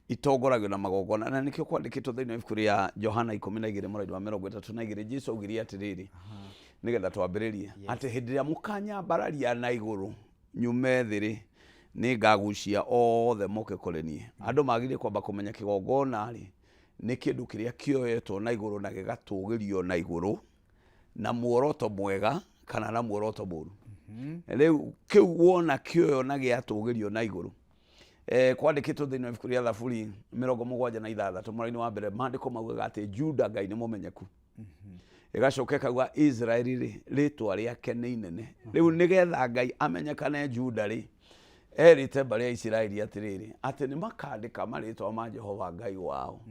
Itongoragio na magongona, na nĩkĩo kwandĩkĩtwo thĩinĩ wa ibuku rĩa Johana 12 mũraini wa 32, Jesu augire atĩrĩrĩ, nĩgetha twambĩrĩrie, atĩ hĩndĩ ĩrĩa mũkanyambararia na igũrũ nyume thĩ rĩ, nĩ ngagucia othe moke kũrĩ niĩ. Andũ magĩrĩire kwamba kũmenya kĩgongona rĩ nĩ kĩndũ kĩrĩa kĩoetwo na igũrũ na gĩgatũgĩrio na igũrũ na muoroto mwega kana na muoroto mũru. Rĩu kĩu wona kĩoyo na gĩatũgĩrio na igũrũ, kwandĩkĩtwo thĩinĩ wa ibuku rĩa Thaburi 76 mũraini wa mbere, maandĩko maugaga atĩ Juda Ngai nĩ mũmenyeku, ĩgacoka ĩkauga Israeli rĩ, rĩtwa rĩake nĩ inene. Rĩu nĩgetha Ngai amenyekane Juda rĩ, erĩte mbarĩ ya Isiraeli atĩrĩrĩ, atĩ nĩ makandĩka marĩtwa ma Jehova Ngai wao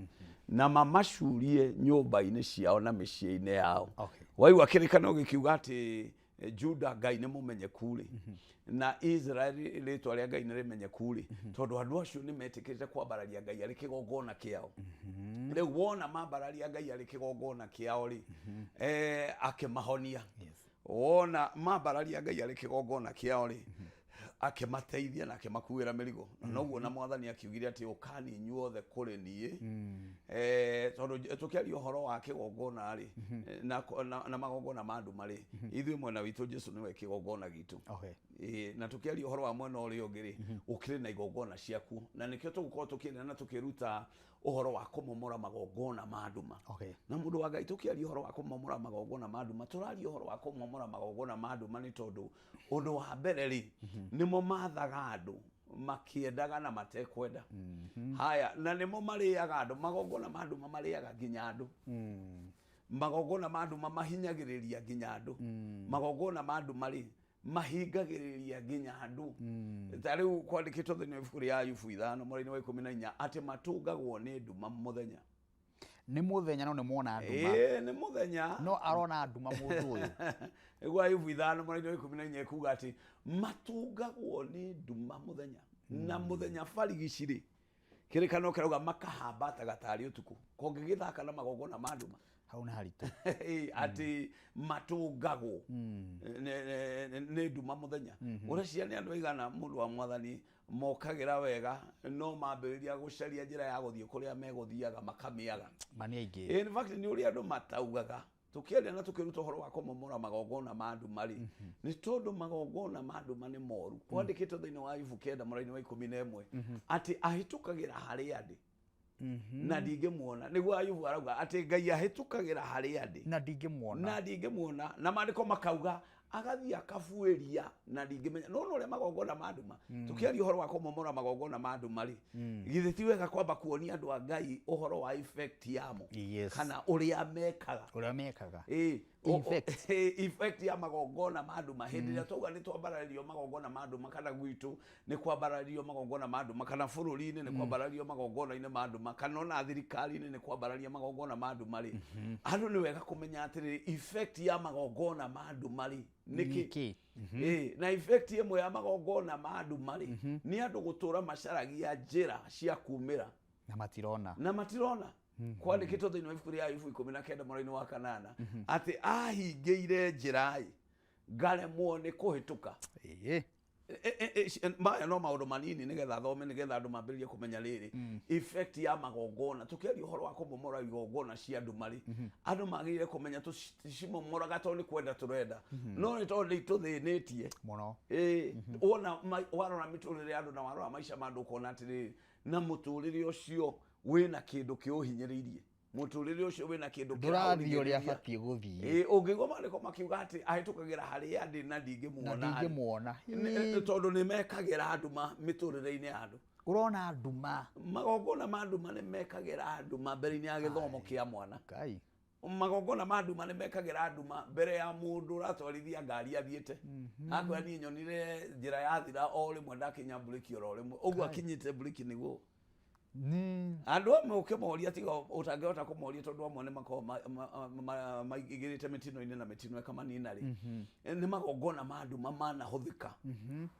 na mamacurie nyũmba-inĩ ciao na mĩciĩ-inĩ yao. Waigua kĩrĩkanĩro gĩkiuga atĩ Juda Ngai nĩ mũmenyeku rĩ, na Israeli rĩtwa rĩa Ngai nĩ rĩmenyeku rĩ, tondũ andũ acio nĩ metĩkĩrĩte kwambararia Ngai arĩ kĩgongona kĩao. Rĩu wona mambararia Ngai arĩ kĩgongona kĩao rĩ, akĩmahonia. Wona mambararia Ngai arĩ kĩgongona kĩao rĩ, akĩmateithia na akĩmakuĩra mĩrigo. Na noguo na Mwathani akiugire atĩ ũkani inyuothe kũrĩ niĩ. Tondũ tũkĩaria ũhoro wa kĩgongona rĩ, na magongona ma nduma rĩ, ithuĩ mwena witũ Jesu nĩwe kĩgongona gitũ. Na tũkĩaria ũhoro wa mwena ũrĩa ũngĩ rĩ, ũkĩrĩ na igongona ciaku, na nĩkĩo tũgũkorwo tũkĩaria na tũkĩruta ũhoro wa kũmomora magongona ma nduma. Na mũndũ wa Ngai, tũkĩaria ũhoro wa kũmomora magongona ma nduma, tũraria ũhoro wa kũmomora magongona ma nduma nĩ tondũ ũndũ wa mbere rĩ, nĩmo mathaga andũ makĩendaga na matekwenda. Haya, na nĩmo marĩaga andũ. Magongona ma nduma marĩaga nginya andũ. Magongona ma nduma mahinyagĩrĩria nginya andũ. Magongona ma nduma rĩ, mahingagĩrĩria nginya andũ. Ta rĩu kwandĩkĩtwo thĩinĩ wa ibuku rĩa Ayubu 5 mũraini wa 14 atĩ matũngagwo nĩ nduma mũthenya. Nĩ mũthenya no nĩ mwona nduma. Ĩĩ, nĩ mũthenya. No arona nduma mũndũ ũyũ. Nĩguo Ayubu 5 mũraini wa 14 ekuga atĩ matũngagwo nĩ nduma mũthenya, na mũthenya barigici rĩ, kĩrĩkanĩro kĩrauga makahambataga tarĩ ũtukũ. Kũngĩgĩthaka na magongona ma nduma. Hau nĩ haritũ. Ĩĩ, atĩ matũngagwo nĩ nduma mũthenya. Ũreciria nĩ andũ aigana, mũndũ wa Mwathani, mokagĩra wega no mambĩrĩria gũcaria njĩra ya gũthiĩ kũrĩa megũthiaga makamĩaga? Ma nĩ aingĩ. In fact, nĩ ũrĩa andũ mataugaga. Tũkĩaria na tũkĩruta ũhoro wa kũmomora magongona ma nduma rĩ, nĩ tondũ magongona ma nduma nĩ moru. Kwandĩkĩtwo thĩinĩ wa Ayubu 9 mũraini wa 11 atĩ ahĩtũkagĩra harĩa ndĩ na ndingĩmuona. Nĩguo Ayubu arauga atĩ Ngai ahĩtũkagĩra harĩa ndĩ na ndingĩmuona. Na ndingĩmuona. Na maandĩko makauga agathiĩ akabuĩria na ndingĩmenya. No ũrĩa magongona ma nduma, tũkĩaria ũhoro wa kũmomora magongona ma nduma rĩ, githĩ ti wega kwamba kuonia andũ a Ngai ũhoro wa effect yamo? Kana ũrĩa mekaga. Ũrĩa mekaga. Ĩĩ. Effect. Effect ya magongona ma nduma. Hĩndĩ ĩrĩa twauga nĩ twambararirio magongona ma nduma, kana gwitũ nĩ kwambararirio magongona ma nduma, kana bũrũri-inĩ nĩ kwambararirio magongona-inĩ ma nduma, kana ona thirikari-inĩ nĩ kwambararia magongona ma nduma rĩ, andũ nĩ wega kũmenya atĩrĩrĩ, effect ya magongona ma nduma rĩ, nĩkĩ? Nĩkĩ? Ĩĩ, na effect ĩmwe ya magongona ma nduma rĩ, nĩ andũ gũtũra macaragia njĩra cia kumĩra na matirona. Na matirona. Kwandĩkĩtwo thĩinĩ wa ibuku rĩa Ayubu 19 mũraini wa kanana atĩ ahingĩire njĩra ĩ ngaremwo nĩ kũhĩtũka. Maya no maũndũ manini nĩgetha thome, nĩgetha andũ mambĩrĩrie kũmenya rĩrĩ, effect ya magongona. Tũkĩaria ũhoro wa kũmomora igongona cia nduma rĩ, andũ magĩrĩire kũmenya tũcimomoraga tondũ nĩ kwenda tũrenda, no nĩ tondũ nĩ itũthĩnĩtie mũno. Ĩĩ, wona warora mĩtũrĩre ya andũ na warora maica ma andũ, ũkona atĩrĩrĩ, na mũtũrĩre ũcio wĩna kĩndũ kĩũhinyĩrĩirie, mũtũrĩre ũcio wĩna kĩndũ Ndũrathiĩ ũrĩa kĩraũrigĩrĩria. batiĩ gũthiĩ. Ĩĩ, ũngĩigua maandĩko makiuga atĩ ahĩtũkagĩra harĩa ndĩ na ndingĩmuona na rĩ, ndingĩmuona. Tondũ nĩ mekagĩra nduma mĩtũrĩre-inĩ ya andũ. Ũrona nduma. Magongona ma nduma nĩ mekagĩra nduma mbere-inĩ ya gĩthomo kĩa mwana. Ngai. Magongona ma nduma nĩ mekagĩra nduma mbere ya mũndũ ũratwarithia ngari athiĩte. Akwĩra niĩ nyonire njĩra yathira o rĩmwe, ndakinya mburĩki oro rĩmwe ũguo akinyĩte mburĩki nĩguo. Andũ amwe ũkĩmoria, tiga ũtangĩhota kũmoria, tondũ amwe nĩ makoragwo maigĩrĩte mĩtino-inĩ na mĩtino ĩkamanina rĩ, nĩ magongona ma nduma manahũthĩka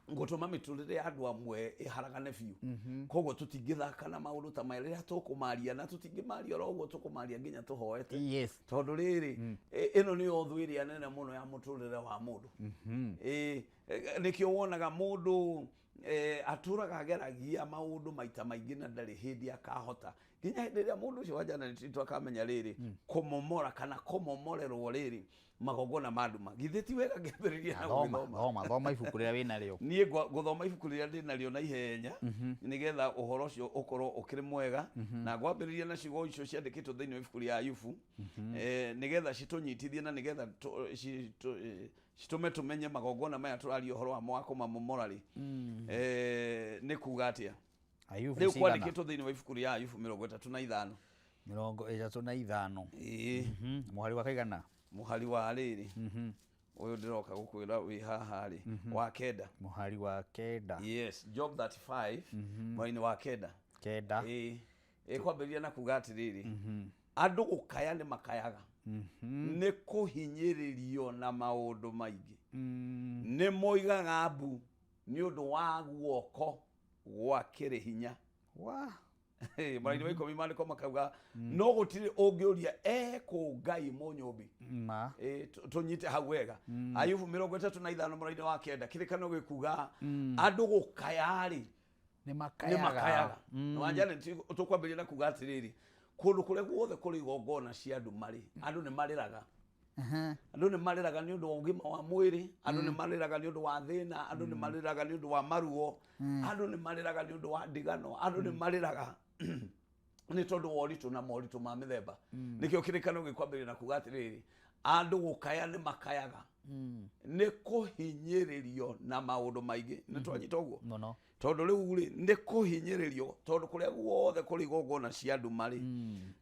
gũtũma mĩtũrĩre ya andũ amwe ĩharagane biũ. Koguo tũtingĩthaka na maũndũ ta maya rĩrĩa tũkũmaria, na tũtingĩmaria oro ũguo, tũkũmaria nginya tũhoete. Tondũ rĩrĩ, ĩno nĩyo thũ ĩrĩa nene mũno ya mũtũrĩre wa mũndũ. Ĩ, nĩkĩo wonaga mũndũ Atũraga ageragia maũndũ maita maingĩ na ndarĩ hĩndĩ akahota, nginya hĩndĩ ĩrĩa mũndũ ũcio wa Janet witũ akamenya rĩrĩ, kũmomora kana kũmomorerwo rĩrĩ magongona ma nduma. Githĩ ti wega ngĩambĩrĩria na Thoma, gũgĩthoma? Thoma, thoma ibuku rĩrĩa wĩnarĩo. Niĩ ngũthoma ibuku rĩrĩa ndĩ narĩo na ihenya, nĩgetha ũhoro ũcio ũkorwo ũkĩrĩ mwega, na ngwambĩrĩria na ciugo icio ciandĩkĩtwo thĩinĩ wa ibuku rĩa Ayubu, nĩgetha citũnyitithie na nĩgetha citũme tũmenye magongona maya tũraria ũhoro wamo wa kũmamomora rĩ, nĩ kuga atĩa. Ayubu Rĩu cigana? kwandĩkĩtwo thĩinĩ wa ibuku rĩa Ayubu 35. 35. Ĩĩ. Mũhari wa kaigana? Mũhari wa rĩrĩ, ũyũ ndĩroka gũkwĩra wĩ haha rĩ, wa 9. Mũhari wa 9. Yes, Job 35, mwena wa 9. 9. Ĩĩ, ĩkwambĩrĩria na kuga atĩrĩrĩ, andũ gũkaya nĩ makayaga nĩ kũhinyĩrĩrio na maũndũ maingĩ, nĩ moigaga mbu nĩ ũndũ wa guoko gwa kĩrĩ hinya. Wa. Mwena wa 10 maandĩko makauga no gũtirĩ ũngĩũria ekũ Ngai mũnyũmbi. Ma. Tũnyite hau wega. Ayubu 35 mũraini wa 9, kĩrĩkanĩro gĩkuga andũ gũkaya-rĩ Nĩ nĩ makayaga. Makayaga. Na Janet, tũkwambĩrĩria na kuga atĩrĩrĩ, kũndũ kũrĩa guothe kũrĩ igongona cia andũ marĩ, andũ nĩ marĩraga. Andũ nĩ marĩraga nĩ ũndũ wa ũgima wa mwĩrĩ, andũ nĩ marĩraga nĩ ũndũ wa thĩna, andũ nĩ marĩraga nĩ ũndũ wa maruo, andũ nĩ marĩraga nĩ ũndũ wa ndigano, andũ nĩ marĩraga nĩ tondũ wa ũritũ na moritũ ma mĩthemba. Nĩkĩo kĩrĩkanĩro gĩkwambĩrĩria na kuga atĩrĩrĩ, andũ gũkaya nĩ makayaga nĩ kũhinyĩrĩrio na maũndũ maingĩ. Nĩ twanyita ũguo? Mũno. Tondũ rĩu rĩ, nĩ kũhinyĩrĩrio, tondũ kũrĩa guothe kũrĩ igongona cia nduma rĩ,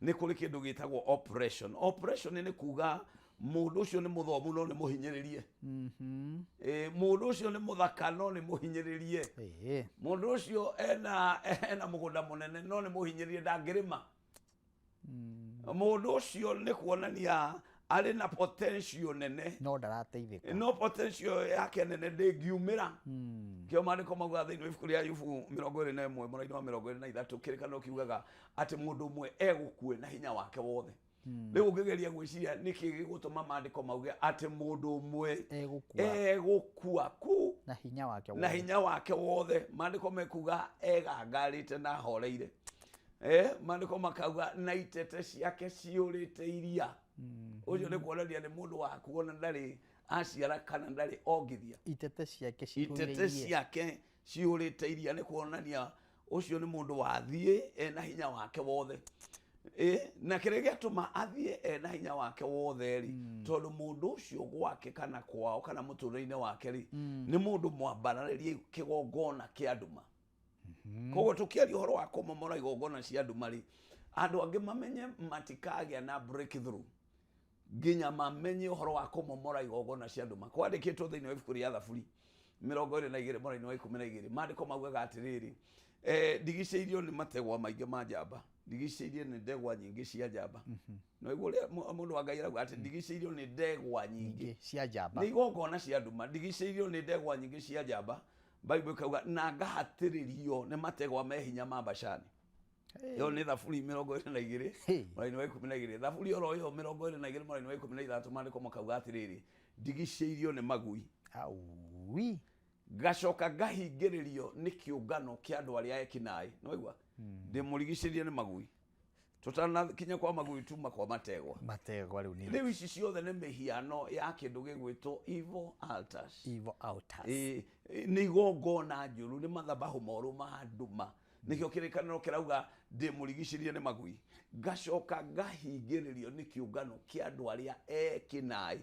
nĩ kũrĩ kĩndũ gĩtagwo oppression. Oppression nĩ kuga mũndũ ũcio nĩ mũthomu no nĩ mũhinyĩrĩrie, mũndũ ũcio nĩ mũthaka no nĩ mũhinyĩrĩrie, mũndũ ũcio ena mũgũnda mũnene no nĩ mũhinyĩrĩrie, ndangĩrĩma. Mũndũ ũcio nĩ kuonania arĩ na potential nene, no ndarateithĩka. No potential yake nene ndĩngiumĩra. Kĩo maandĩko maugaga thĩinĩ wa ibuku rĩa Ayubu 21 mũraini wa 23, kĩrĩkanĩro kiugaga atĩ mũndũ ũmwe egũkue na hinya wake wothe. Rĩu ũngĩgeria gwĩciria nĩkĩ gĩgũtũma maandĩko mauge atĩ mũndũ ũmwe Egũkua egũkua ku na hinya wake na wothe. Hinya wake wothe. Maandĩko mekuga egangarĩte na ahoreire. Maandĩko makauga na itete ciake ciũrĩte iria. Ũcio nĩ kuonania nĩ mũndũ wa kuona ndarĩ aciara kana ndarĩ ongithia. Itete ciake Itete cihũire. Ciake ciũrĩte iria nĩ kuonania ũcio nĩ mũndũ wathiĩ ena hinya wake wothe. Na kĩrĩa gĩatũma athiĩ ena hinya wake wothe rĩ, tondũ mũndũ ũcio gwake kana kwao kana mũtũrĩre-inĩ wake rĩ, nĩ mũndũ mwambararĩrie kĩgongona kĩa nduma. Koguo tũkĩaria ũhoro wa kũmomora igongona cia nduma rĩ, andũ angĩ mamenye matikagĩa na breakthrough nginya mamenye ũhoro wa kũmomora igongona cia nduma. Kwandĩkĩtwo thĩinĩ wa ibuku rĩa Thaburi 22 mũraini wa 12, maandĩko maugaga atĩrĩrĩ, ndigicĩirio nĩ mategwa maingĩ ma njamba, ndigicĩirio nĩ ndegwa nyingĩ cia njamba. No iguo ũrĩa mũndũ wa Ngai arauga atĩ ndigicĩirio nĩ ndegwa nyingĩ Nyingĩ cia njamba. Nĩ igongona cia nduma. Ndigicĩirio nĩ ndegwa nyingĩ cia njamba, Bible ĩkauga na ngahatĩrĩrio nĩ mategwa me hinya ma Bashani. Ĩyo nĩ Thaburi 22 Hey. mũraini wa 12. Thaburi oro ĩyo 22 mũraini wa 13, maandĩko makauga atĩrĩrĩ, ndigicĩirio nĩ magui, Aui. Ngacoka ngahingĩrĩrio nĩ kĩũngano kĩa andũ arĩa ekinaĩ. Nĩwaigua, ndĩmũrigicĩrie nĩ magui. Tũtanakinya kwa magui, tuma kwa mategwa. Mategwa rĩu nĩ Rĩu ici ciothe nĩ mĩhiano ya kĩndũ gĩgwĩtwo evil altars. Evil altars. Ĩ, nĩ igongona njũru, nĩ mathabahu moru ma nduma. Nĩkĩo kĩrĩkanĩro kĩrauga ndĩmũrigicĩrie nĩ magui, ngacoka ngahingĩrĩrio nĩ kĩũngano kĩa andũ arĩa ekinaĩ.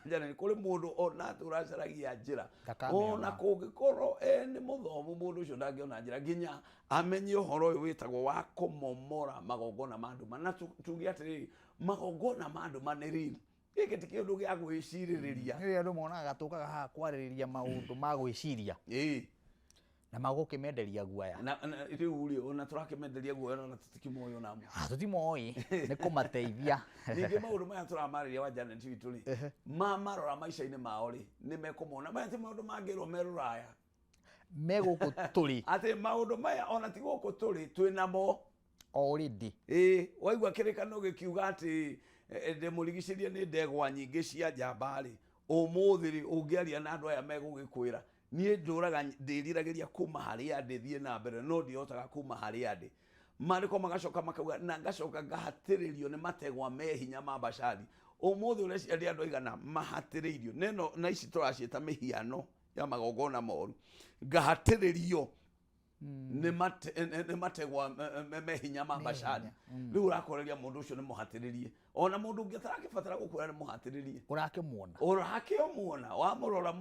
Njana, nĩ kũrĩ mũndũ ona atũracaragia njĩra, Ndakamĩona. ona kũngĩkorwo e nĩ mũthomu, mũndũ ũcio ndangĩona njĩra nginya amenye ũhoro ũyũ wĩtagwo wa kũmomora magongona ma nduma. Na tuge atĩrĩrĩ, magongona ma nduma nĩ real, gĩkĩ ti kĩndũ gĩa gwĩcirĩrĩria. Rĩrĩa andũ monaga tũkaga haha kwarĩrĩria maũndũ ma gwĩciria na magũkĩmenderia guaya. Na rĩu rĩ, ona tũrakĩmenderia guoya na tũtikĩmoĩ onamo. Ah, tũtimoĩ nĩ kũmateithia. Ningĩ maũndũ maya tũramarĩria wa Janet witũ rĩ, mamarora maica-inĩ mao rĩ, nĩ mekũmona maya ti maũndũ mangĩrwo me rũraya. Me gũkũ tũrĩ. Atĩ maũndũ maya ona ti gũkũ tũrĩ, twĩ namo. Already. Ĩĩ, waigua kĩrĩkanĩro gĩkiuga atĩ ndĩmũrigicĩrie nĩ ndegwa nyingĩ cia njamba rĩ, ũmũthĩ rĩ, ũngĩaria na andũ aya megũgĩkwĩra. Niĩ ndũraga ndĩriragĩria kuma harĩa ndĩ thiĩ na mbere, no ndihotaga kuma harĩa ndĩ. Maandĩko magacoka makauga na ngacoka ngahatĩrĩrio nĩ mategwa me hinya ma Bashani. Ũmũthĩ ũreciria nĩ andũ aigana mahatĩrĩirio neno, na ici tũraciĩta mĩhiano ya magongona moru. Ngahatĩrĩrio nĩ mategwa me hinya ma Bashani. Rĩu ũrakoreria mũndũ ũcio nĩ mũhatĩrĩrie. Ona mũndũ ũngĩ atarakĩbatara gũkwĩra nĩ mũhatĩrĩrie. Ũrakĩmuona. Ũrakĩmuona, wamũrora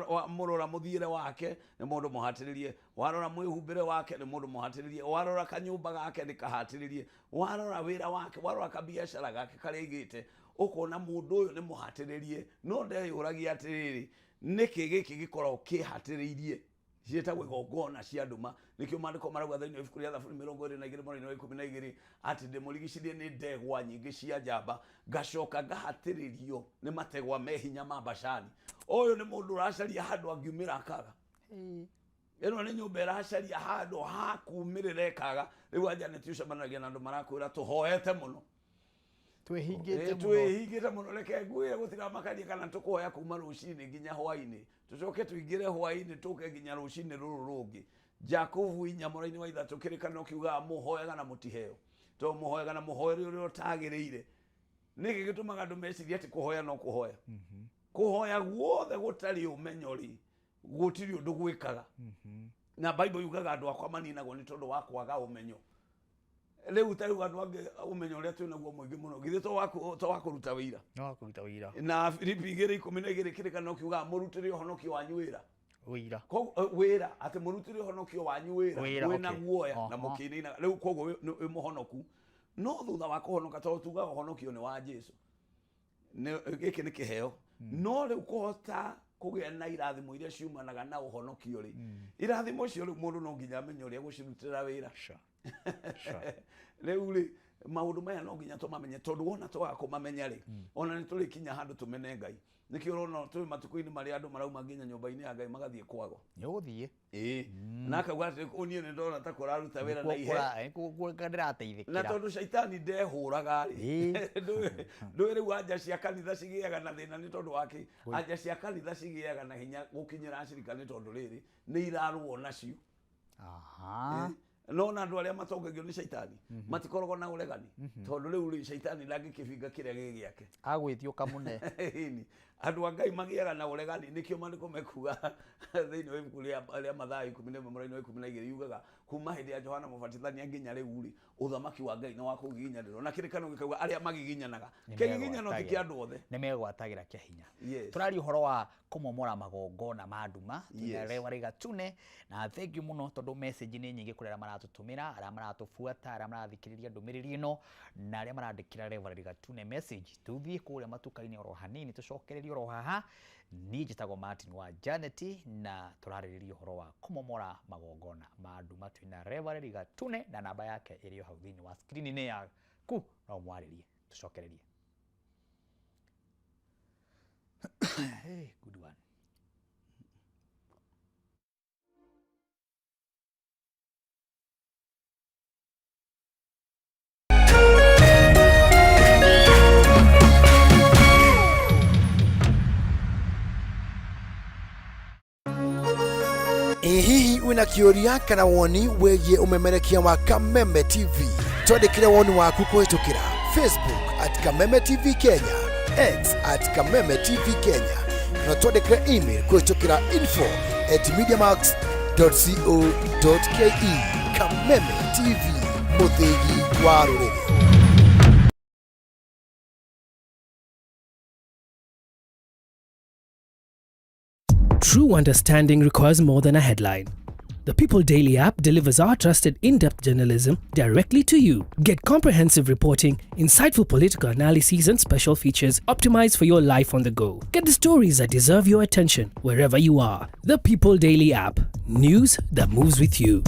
wamũrora mũthiĩre wake nĩ mũndũ mũhatĩrĩrie, warora mwĩhumbĩre wake nĩ mũndũ mũhatĩrĩrie, warora kanyũmba gake nĩ kahatĩrĩrie, warora wĩra wake, warora kabiacara gake karĩa aigĩte, ũkona mũndũ ũyũ nĩ mũhatĩrĩrie. No ndeyũragia atĩrĩrĩ, nĩkĩ gĩkĩ gĩkoragwo kĩhatĩrĩirie? Ciĩtagwo igongona cia nduma. Nĩkĩo maandĩko marauga thĩinĩ wa ibuku rĩa Thaburi 22 mũraini wa 12 atĩ ndĩmũrigicĩrie nĩ ndegwa nyingĩ cia njamba, ngacoka ngahatĩrĩrio nĩ mategwa me hinya ma Bashani. Ũyũ nĩ mũndũ ũracaria handũ angiumĩra akaga. Ĩno nĩ nyũmba ĩracaria handũ ha kumĩrĩra ĩkaga. Rĩu anja nĩ tũcemanagia na andũ marakwĩra tũhoete mũno, twĩhingĩte mũno, twĩhingĩte mũno. Reke ngwĩre gũtiramakania kana tũkũhoya kuma rũcinĩ nginya hwainĩ, tũcoke tũingĩre hwainĩ tũke nginya rũcinĩ rũrũ rũngĩ. Jakubu 4 mũraini wa 3 kĩrĩkanĩro kiugaga mũhoyaga na mũtiheo, tondũ mũhoyaga na mũhoere ũrĩa ũtagĩrĩire. Nĩkĩ gĩtũmaga andũ mecirie atĩ kũhoya no kũhoya? Kũhoya guothe gũtarĩ ũmenyo rĩ, gũtirĩ ũndũ gwĩkaga. Na Bible yugaga andũ akwa maninagwo nĩ tondũ wa kwaga ũmenyo. Rĩu ta rĩu andũ angĩ ũmenyo ũrĩa twĩ naguo mũingĩ mũno, githĩ to wa kũruta wĩira? No wa kũruta wĩira. Na Filipi 2:12 kĩrĩkanĩro kiugaga mũrutĩre ũhonokio wanyu wĩra. Wĩira. Wĩra, atĩ mũrutĩre ũhonokio wanyu wĩra, wĩna guoya na mũkĩinainaga. Rĩu koguo wĩ mũhonoku. No thutha wa kũhonoka, tondũ tugaga ũhonokio nĩ wa Jesũ, gĩkĩ nĩ kĩheo. No rĩu kũhota kũgĩa na irathimo iria ciumanaga na ũhonokio rĩ, irathimo icio rĩu mũndũ no nginya amenye ũrĩa gũcirutĩra wĩra. Rĩu rĩ, maũndũ maya no nginya tũmamenye, tondũ wona twaga kũmamenya rĩ, ona nĩ tũrĩkinya handũ tũmene Ngai. Nĩkĩo ũrona twĩ matukũ-inĩ marĩa andũ marauma nginya nyũmba-inĩ ya Ngai magathiĩ kwagwo. Nĩ ũgũthiĩ. Ĩĩ. Na akauga atĩ kũu niĩ nĩ ndona ta kũraruta wĩra na ihe. Ndĩrateithĩkĩra. Na tondũ caitani ndehũraga rĩ, ndũĩ rĩu anja cia kanitha cigĩaga na thĩna nĩ tondũ wa kĩ? Anja cia kanitha cigĩaga na hinya gũkinyĩra acirika nĩ tondũ rĩrĩ, nĩ irarũo nacio. No na andũ arĩa matongagio nĩ caitani matikoragwo na ũregani, tondũ rĩu rĩ caitani ndangĩkĩbinga kĩrĩa gĩ gĩake. Agwĩtio kamũne. Andũ a Ngai magĩaga na ũregani, nĩkĩo maandĩko mekuga thĩinĩ wa ibuku rĩa Mathayo 11 mũraini wa 12 yugaga kuma hĩndĩ ya Johana Mũbatithania nginya rĩu rĩ, ũthamaki wa Ngai nĩ wa kũgiginyanĩrwo. Na kĩrĩkanĩro gĩkauga arĩa magiginyanaga. Kĩgiginyano ti kĩa andũ othe. Nĩ megwatagĩra kĩa hinya. Tũraria ũhoro wa kũmomora magongona ma nduma, twĩna Reverend Gatune, na thank you mũno tondũ message nĩ nyingĩ kũrĩ arĩa maratũtũmĩra, arĩa maratũbuata, arĩa marathikĩrĩria ndũmĩrĩri ĩno, na arĩa marandĩkĩra Reverend Gatune message. Tũthiĩ kũrĩa matuka-inĩ oro hanini, tũcokererie oro haha. Niĩ njĩtagwo Martin wa Janet, na tũrarĩrĩria ũhoro wa kũmomora magongona ma nduma. Twĩna Reverend Gatune na namba yake ĩrĩ o hau thĩinĩ wa screen-inĩ yaku, no ũmwarĩrie. Tũcokererie. Hey, good one. Ĩ hihi wĩna kĩũria kana woni wĩgiĩ ũmemerekia wa Kameme TV? Twandĩkĩre woni waku kũhĩtũkĩra Facebook at Kameme TV Kenya, X at Kameme TV Kenya, kana twandĩkĩre email kũhĩtũkĩra info@mediamax.co.ke. Kameme TV, mũthĩgi wa rũrĩrĩ. True understanding requires more than a headline. The People Daily app delivers our trusted in-depth journalism directly to you. Get comprehensive reporting, insightful political analyses and special features optimized for your life on the go. Get the stories that deserve your attention wherever you are. The People Daily app. News that moves with you.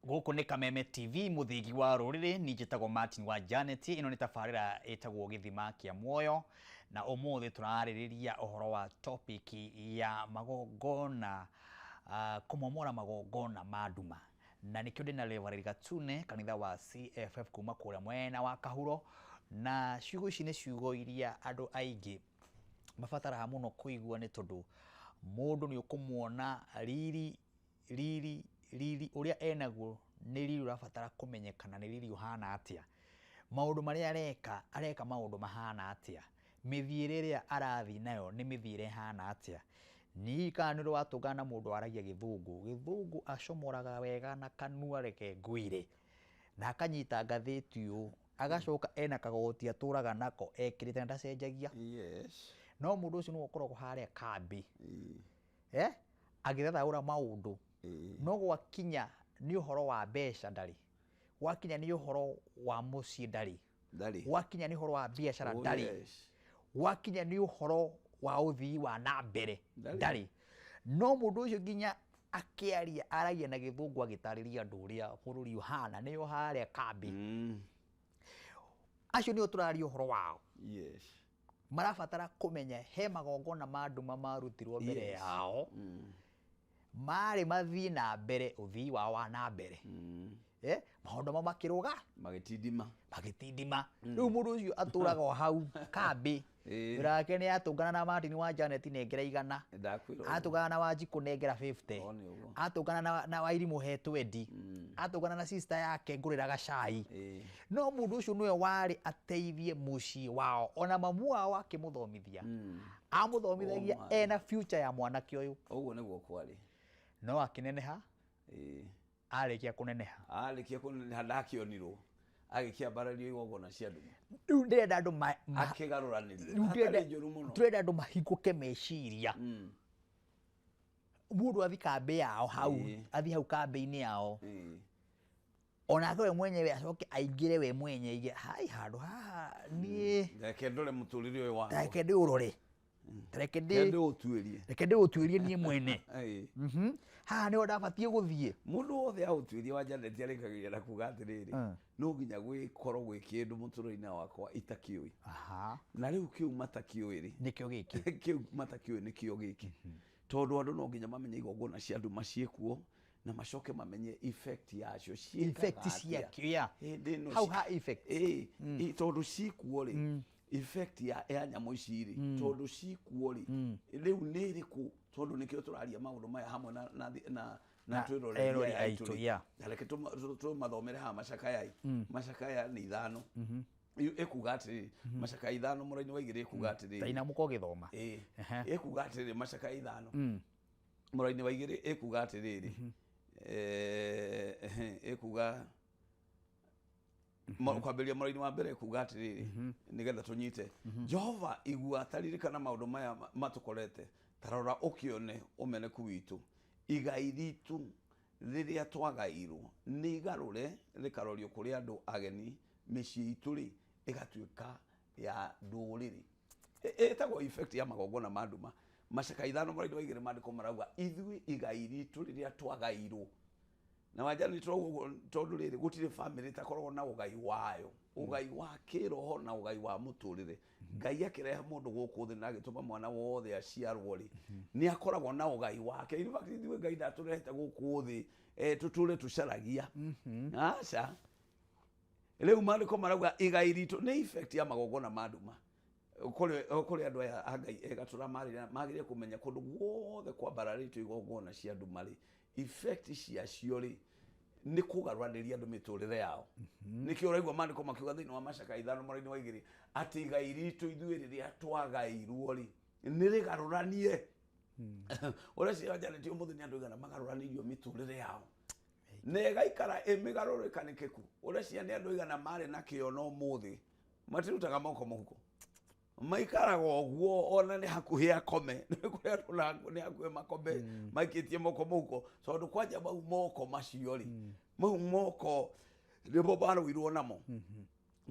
Gũkũ nĩ Kameme TV, mũthĩgi wa rũrĩrĩ. Niĩ njĩtagwo Martin wa Janet. Ĩno nĩ tabarĩra ĩtagwo Gĩthima kĩa Muoyo, Na ũmũthĩ tũrarĩrĩria ũhoro wa topic ya magongona, kũmomora magongona ma nduma. Na nĩkĩo ndĩna Reverend Gatune kanitha wa CFF kuma kũrĩa mwena wa Kahuro. Na ciugo ici nĩ ciugo iria andũ aingĩ mabataraga mũno kũigua, nĩ tondũ mũndũ nĩ ũkũmuona riri riri riri ũrĩa enaguo nĩ riri ũrabatara kũmenyekana nĩ riri ũhana atĩa, maũndũ marĩa areka, areka maũndũ mahana atĩa, mĩthiĩre ĩrĩa arathiĩ nayo nĩ mĩthiĩre ĩhana atĩa. Niĩ kana nĩ ũrĩ watũngana na mũndũ waragia gĩthũngũ, gĩthũngũ acomoraga wega na kanua, reke ngwĩre, na akanyita ngathĩti ũũ, agacoka ena kagoti atũraga nako ekĩrĩte na ndacenjagia. No mũndũ ũcio nĩwe ũkoragwo harĩa kambĩ agĩthathaũra maũndũ. No gwakinya nĩ ũhoro wa mbeca ndarĩ, gwakinya nĩ ũhoro wa mũciĩ ndarĩ, Ndarĩ. Gwakinya nĩ ũhoro wa biacara ndarĩ, gwakinya nĩ ũhoro wa ũthii wa na mbere Ndarĩ. Ndarĩ. No mũndũ ũcio nginya akĩaria aragia na gĩthũngũ agĩtarĩria andũ ũrĩa bũrũri ũhana, nĩo harĩa kambĩ. Acio nĩo tũraria ũhoro wao. Marabatara kũmenya he magongona ma nduma marutirwo mbere yao, marĩ mathiĩ na mbere ũthii wao wa na mbere, maũndũ mao makĩrũga, Magĩtindima. Magĩtindima. Rĩu mũndũ ũcio atũraga o hau kambĩ. Wĩra wake nĩ atũngana na Martin wa Janet nengera 100, Ndakwĩra ũguo. atũngana na Wanjikũ nengera 50, O nĩ ũguo. atũngana na Wairimũ he 20, atũngana na sister yake ngũrĩra gacai. No mũndũ ũcio nĩwe warĩ ateithie mũciĩ wao, ona mamu wao akĩmũthomithia, amũthomithagia Oh my. ena future ya mwanake ũyũ. Ũguo nĩguo kwarĩ. No akĩneneha, arĩkia kũneneha, Arĩkia kũneneha ndakĩonirwo agĩkĩambarario igongona cia nduma. Rĩu ndĩrenda andũ Akĩgarũranĩrio. Rĩu Hatarĩ njũru mũno. ndĩrenda andũ mahingũke meciria. Mũndũ athi kambĩ yao hau, athi hau kambĩ-inĩ yao, onake we mwenyewe acoke aingĩre we mwenye aige hai handũ haha niĩ. Reke ndore mũtũrĩre ũyũ wakwa. Reke ndĩũrore, reke Reke ndĩũtuĩrie. Reke ndĩũtuĩrie niĩ mwene. Haha nĩho ndabatiĩ gũthiĩ. Mũndũ wothe aũtuĩria wa Janet arĩkagĩria na kuga atĩrĩrĩ, no nginya gwĩkorwo gwĩ kĩndũ mũtũrĩre-inĩ wakwa itakĩũĩ. Na rĩu kĩu matakĩũĩ rĩ, Nĩkĩo gĩkĩ. Kĩu matakĩũĩ nĩkĩo gĩkĩ, tondũ andũ no nginya mamenye igongona cia nduma ciĩkuo na macoke mamenye effect yacio ciĩkaga Effect atĩa. ciakĩo, yeah. Hĩndĩ ĩno Hau ha effect. Tondũ ciĩkuo rĩ, effect ya nyamũ ici rĩ, tondũ ciĩkuo rĩ, rĩu nĩ ĩrĩkũ? Tondũ nĩkĩo tũraria maũndũ maya hamwe na Na twĩroreri erori aya aitũ aitũ, rĩ. Na reke tũmathomere haha macakaya macakaya nĩ 5. Ĩkuga atĩrĩrĩ, macakaya 5 mũraini wa 2 ĩkuga atĩrĩrĩ. Ta inamũka ũgĩthoma. Ĩkuga atĩrĩrĩ, macakaya 5 mũraini wa 2 ĩkuga atĩrĩrĩ, ĩkuga kwambĩrĩria mũraini wa mbere ĩkuga atĩrĩrĩ, nĩgetha tũnyite: Jehova, igua, taririkana maũndũ maya matũkorete, ta rora ũkĩone ũmeneku witũ. Igai ritũ rĩrĩa twagairwo nĩ igarũre rĩkarorio kũrĩ andũ ageni, mĩciĩ itũ rĩ ĩgatuĩka ya ndũrĩrĩ. Ĩtagwo effect ya magongona ma nduma. Macaka 5 mũraini wa 2, maandĩko marauga ithuĩ igai ritũ rĩrĩa twagairwo na Wanjani tũrauga ũguo tondũ rĩrĩ, gũtirĩ famĩlĩ ĩtakoragwo na ũgai wayo, ũgai wa kĩroho na ũgai wa mũtũrĩre. Ngai akĩrehe mũndũ gũkũ thĩ na agĩtũma mwana wothe aciarwo rĩ, nĩ akoragwo na ũgai wake. In fact, ithuĩ Ngai ndatũrehete gũkũ thĩ tũtũre tũcaragia, aca. Rĩu maandĩko marauga igai ritũ nĩ effect ya magongona ma nduma. Kũrĩ andũ aya a Ngai ega tũramarĩra magĩrĩire kũmenya kũndũ guothe kwambararĩtio igongona cia nduma rĩ, effect ciacio rĩ nĩ kũgarũranĩria andũ mĩtũrĩre yao. Nĩkĩo ũraigua maandĩko makiuga thĩinĩ wa macaka 5 mũraini wa 2 atĩ igai ritũ ithuĩ rĩrĩa twagairwo rĩ nĩ rĩgarũranie. Ũrĩa cia Janet, ũmũthĩ nĩ andũ aigana magarũranĩirio mĩtũrĩre yao na ĩgaikara ĩmĩgarũrĩkanĩkĩku? Ũreciria nĩ andũ aigana marĩ na kĩo na ũmũthĩ matirutaga moko mũhuko, maikaraga ũguo ona nĩ hakuhĩ akome? Nĩ kũrĩ andũ nĩ hakuhĩ makome maikĩtie moko mũhuko, tondũ kwanja mau moko macio rĩ, mau moko nĩmo marũirwo namo.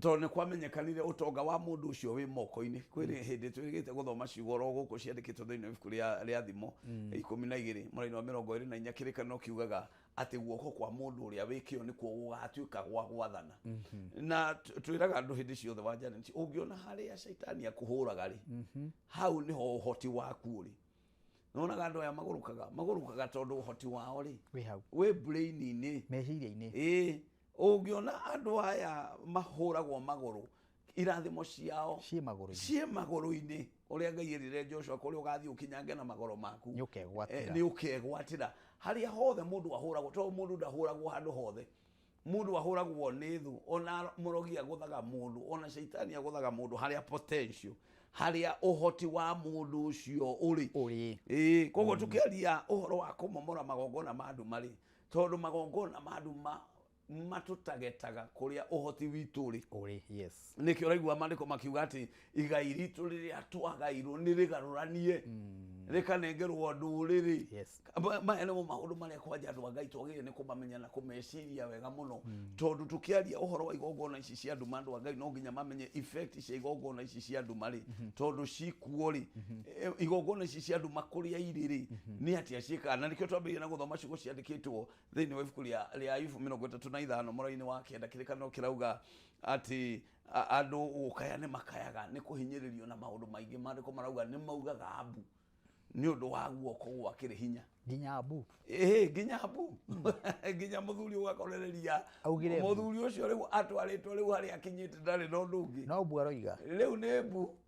Tondũ nĩ kwamenyekanire ũtonga wa mũndũ ũcio wĩ moko-inĩ. Kwĩrĩ hĩndĩ twĩrĩgĩte gũthoma ciugo oro gũkũ ciandĩkĩtwo thĩinĩ wa ibuku rĩa Thimo 12 mũraini wa 24, kĩrĩkanĩro kiugaga atĩ guoko kwa mũndũ ũrĩa wĩ kĩo nĩkuo gũgatuĩka gwa gwathana. Na twĩraga andũ hĩndĩ ciothe wa Janet, ũngĩona harĩa caitani akũhũraga rĩ, hau nĩho ũhoti waku ũrĩ. Nonaga andũ aya magũrũkaga tondũ ũhoti wao rĩ wĩ hau, wĩ brain-inĩ, meciria-inĩ. Ĩĩ, ũngĩona andũ aya mahũragwo magũrũ, irathimo ciao ciĩ magũrũ-inĩ, ciĩ magũrũ-inĩ. Ũrĩa Ngai erire Joshua, kũrĩa ũgathiĩ ũkinyange na magũrũ maku nĩ ũkegwatĩra. Nĩ ũkegwatĩra. Harĩa hothe mũndũ ahũragwo, tondũ mũndũ ndahũragwo handũ hothe, mũndũ ahũragwo nĩ thũ, ona mũrogi agũthaga mũndũ, ona caitani agũthaga mũndũ harĩa potential, harĩa ũhoti wa mũndũ ũcio ũrĩ. Ũrĩ. Ĩĩ, koguo tũkĩaria ũhoro wa kũmomora magongona ma nduma rĩ, tondũ magongona ma nduma matũtagetaga kũrĩa ũhoti witũ ũrĩ. Ũrĩ, yes. Nĩkĩo ũraigua maandĩko makiuga atĩ igai ritũ rĩrĩa twagairwo nĩ rĩgarũranie, rĩkanengerwo ndũrĩrĩ. Maya nĩmo maũndũ marĩa kwanja andũ a Ngai twagĩrĩire nĩ kũmamenya na kũmeciria wega mũno, tondũ tũkĩaria ũhoro wa igongona ici cia nduma, andũ a Ngai no nginya mamenye effect cia igongona ici cia nduma rĩ, tondũ cikuo rĩ, igongona ici cia nduma kũrĩa irĩ rĩ, nĩ atĩa ciĩkaga. Na nĩkĩo twambĩrĩria na gũthoma ciugo ciandĩkĩtwo thĩinĩ wa ibuku rĩa Ayubu 35 mũraini wa 9, kĩrĩkanĩro kĩrauga atĩ andũ gũkaya nĩ makayaga nĩ kũhinyĩrĩrio na maũndũ maingĩ. Maandĩko marauga nĩ maugaga mbu nĩ ũndũ wa guoko gwa kĩrĩ hinya. Nginya mbu. Ĩĩ, nginya mbu. Nginya mũthuri ũgakorereria Augire mbu. Mũthuri ũcio rĩu atwarĩtwo rĩu harĩa akinyĩte ndarĩ na ũndũ ũngĩ. No mbu aroiga. Rĩu nĩ mbu.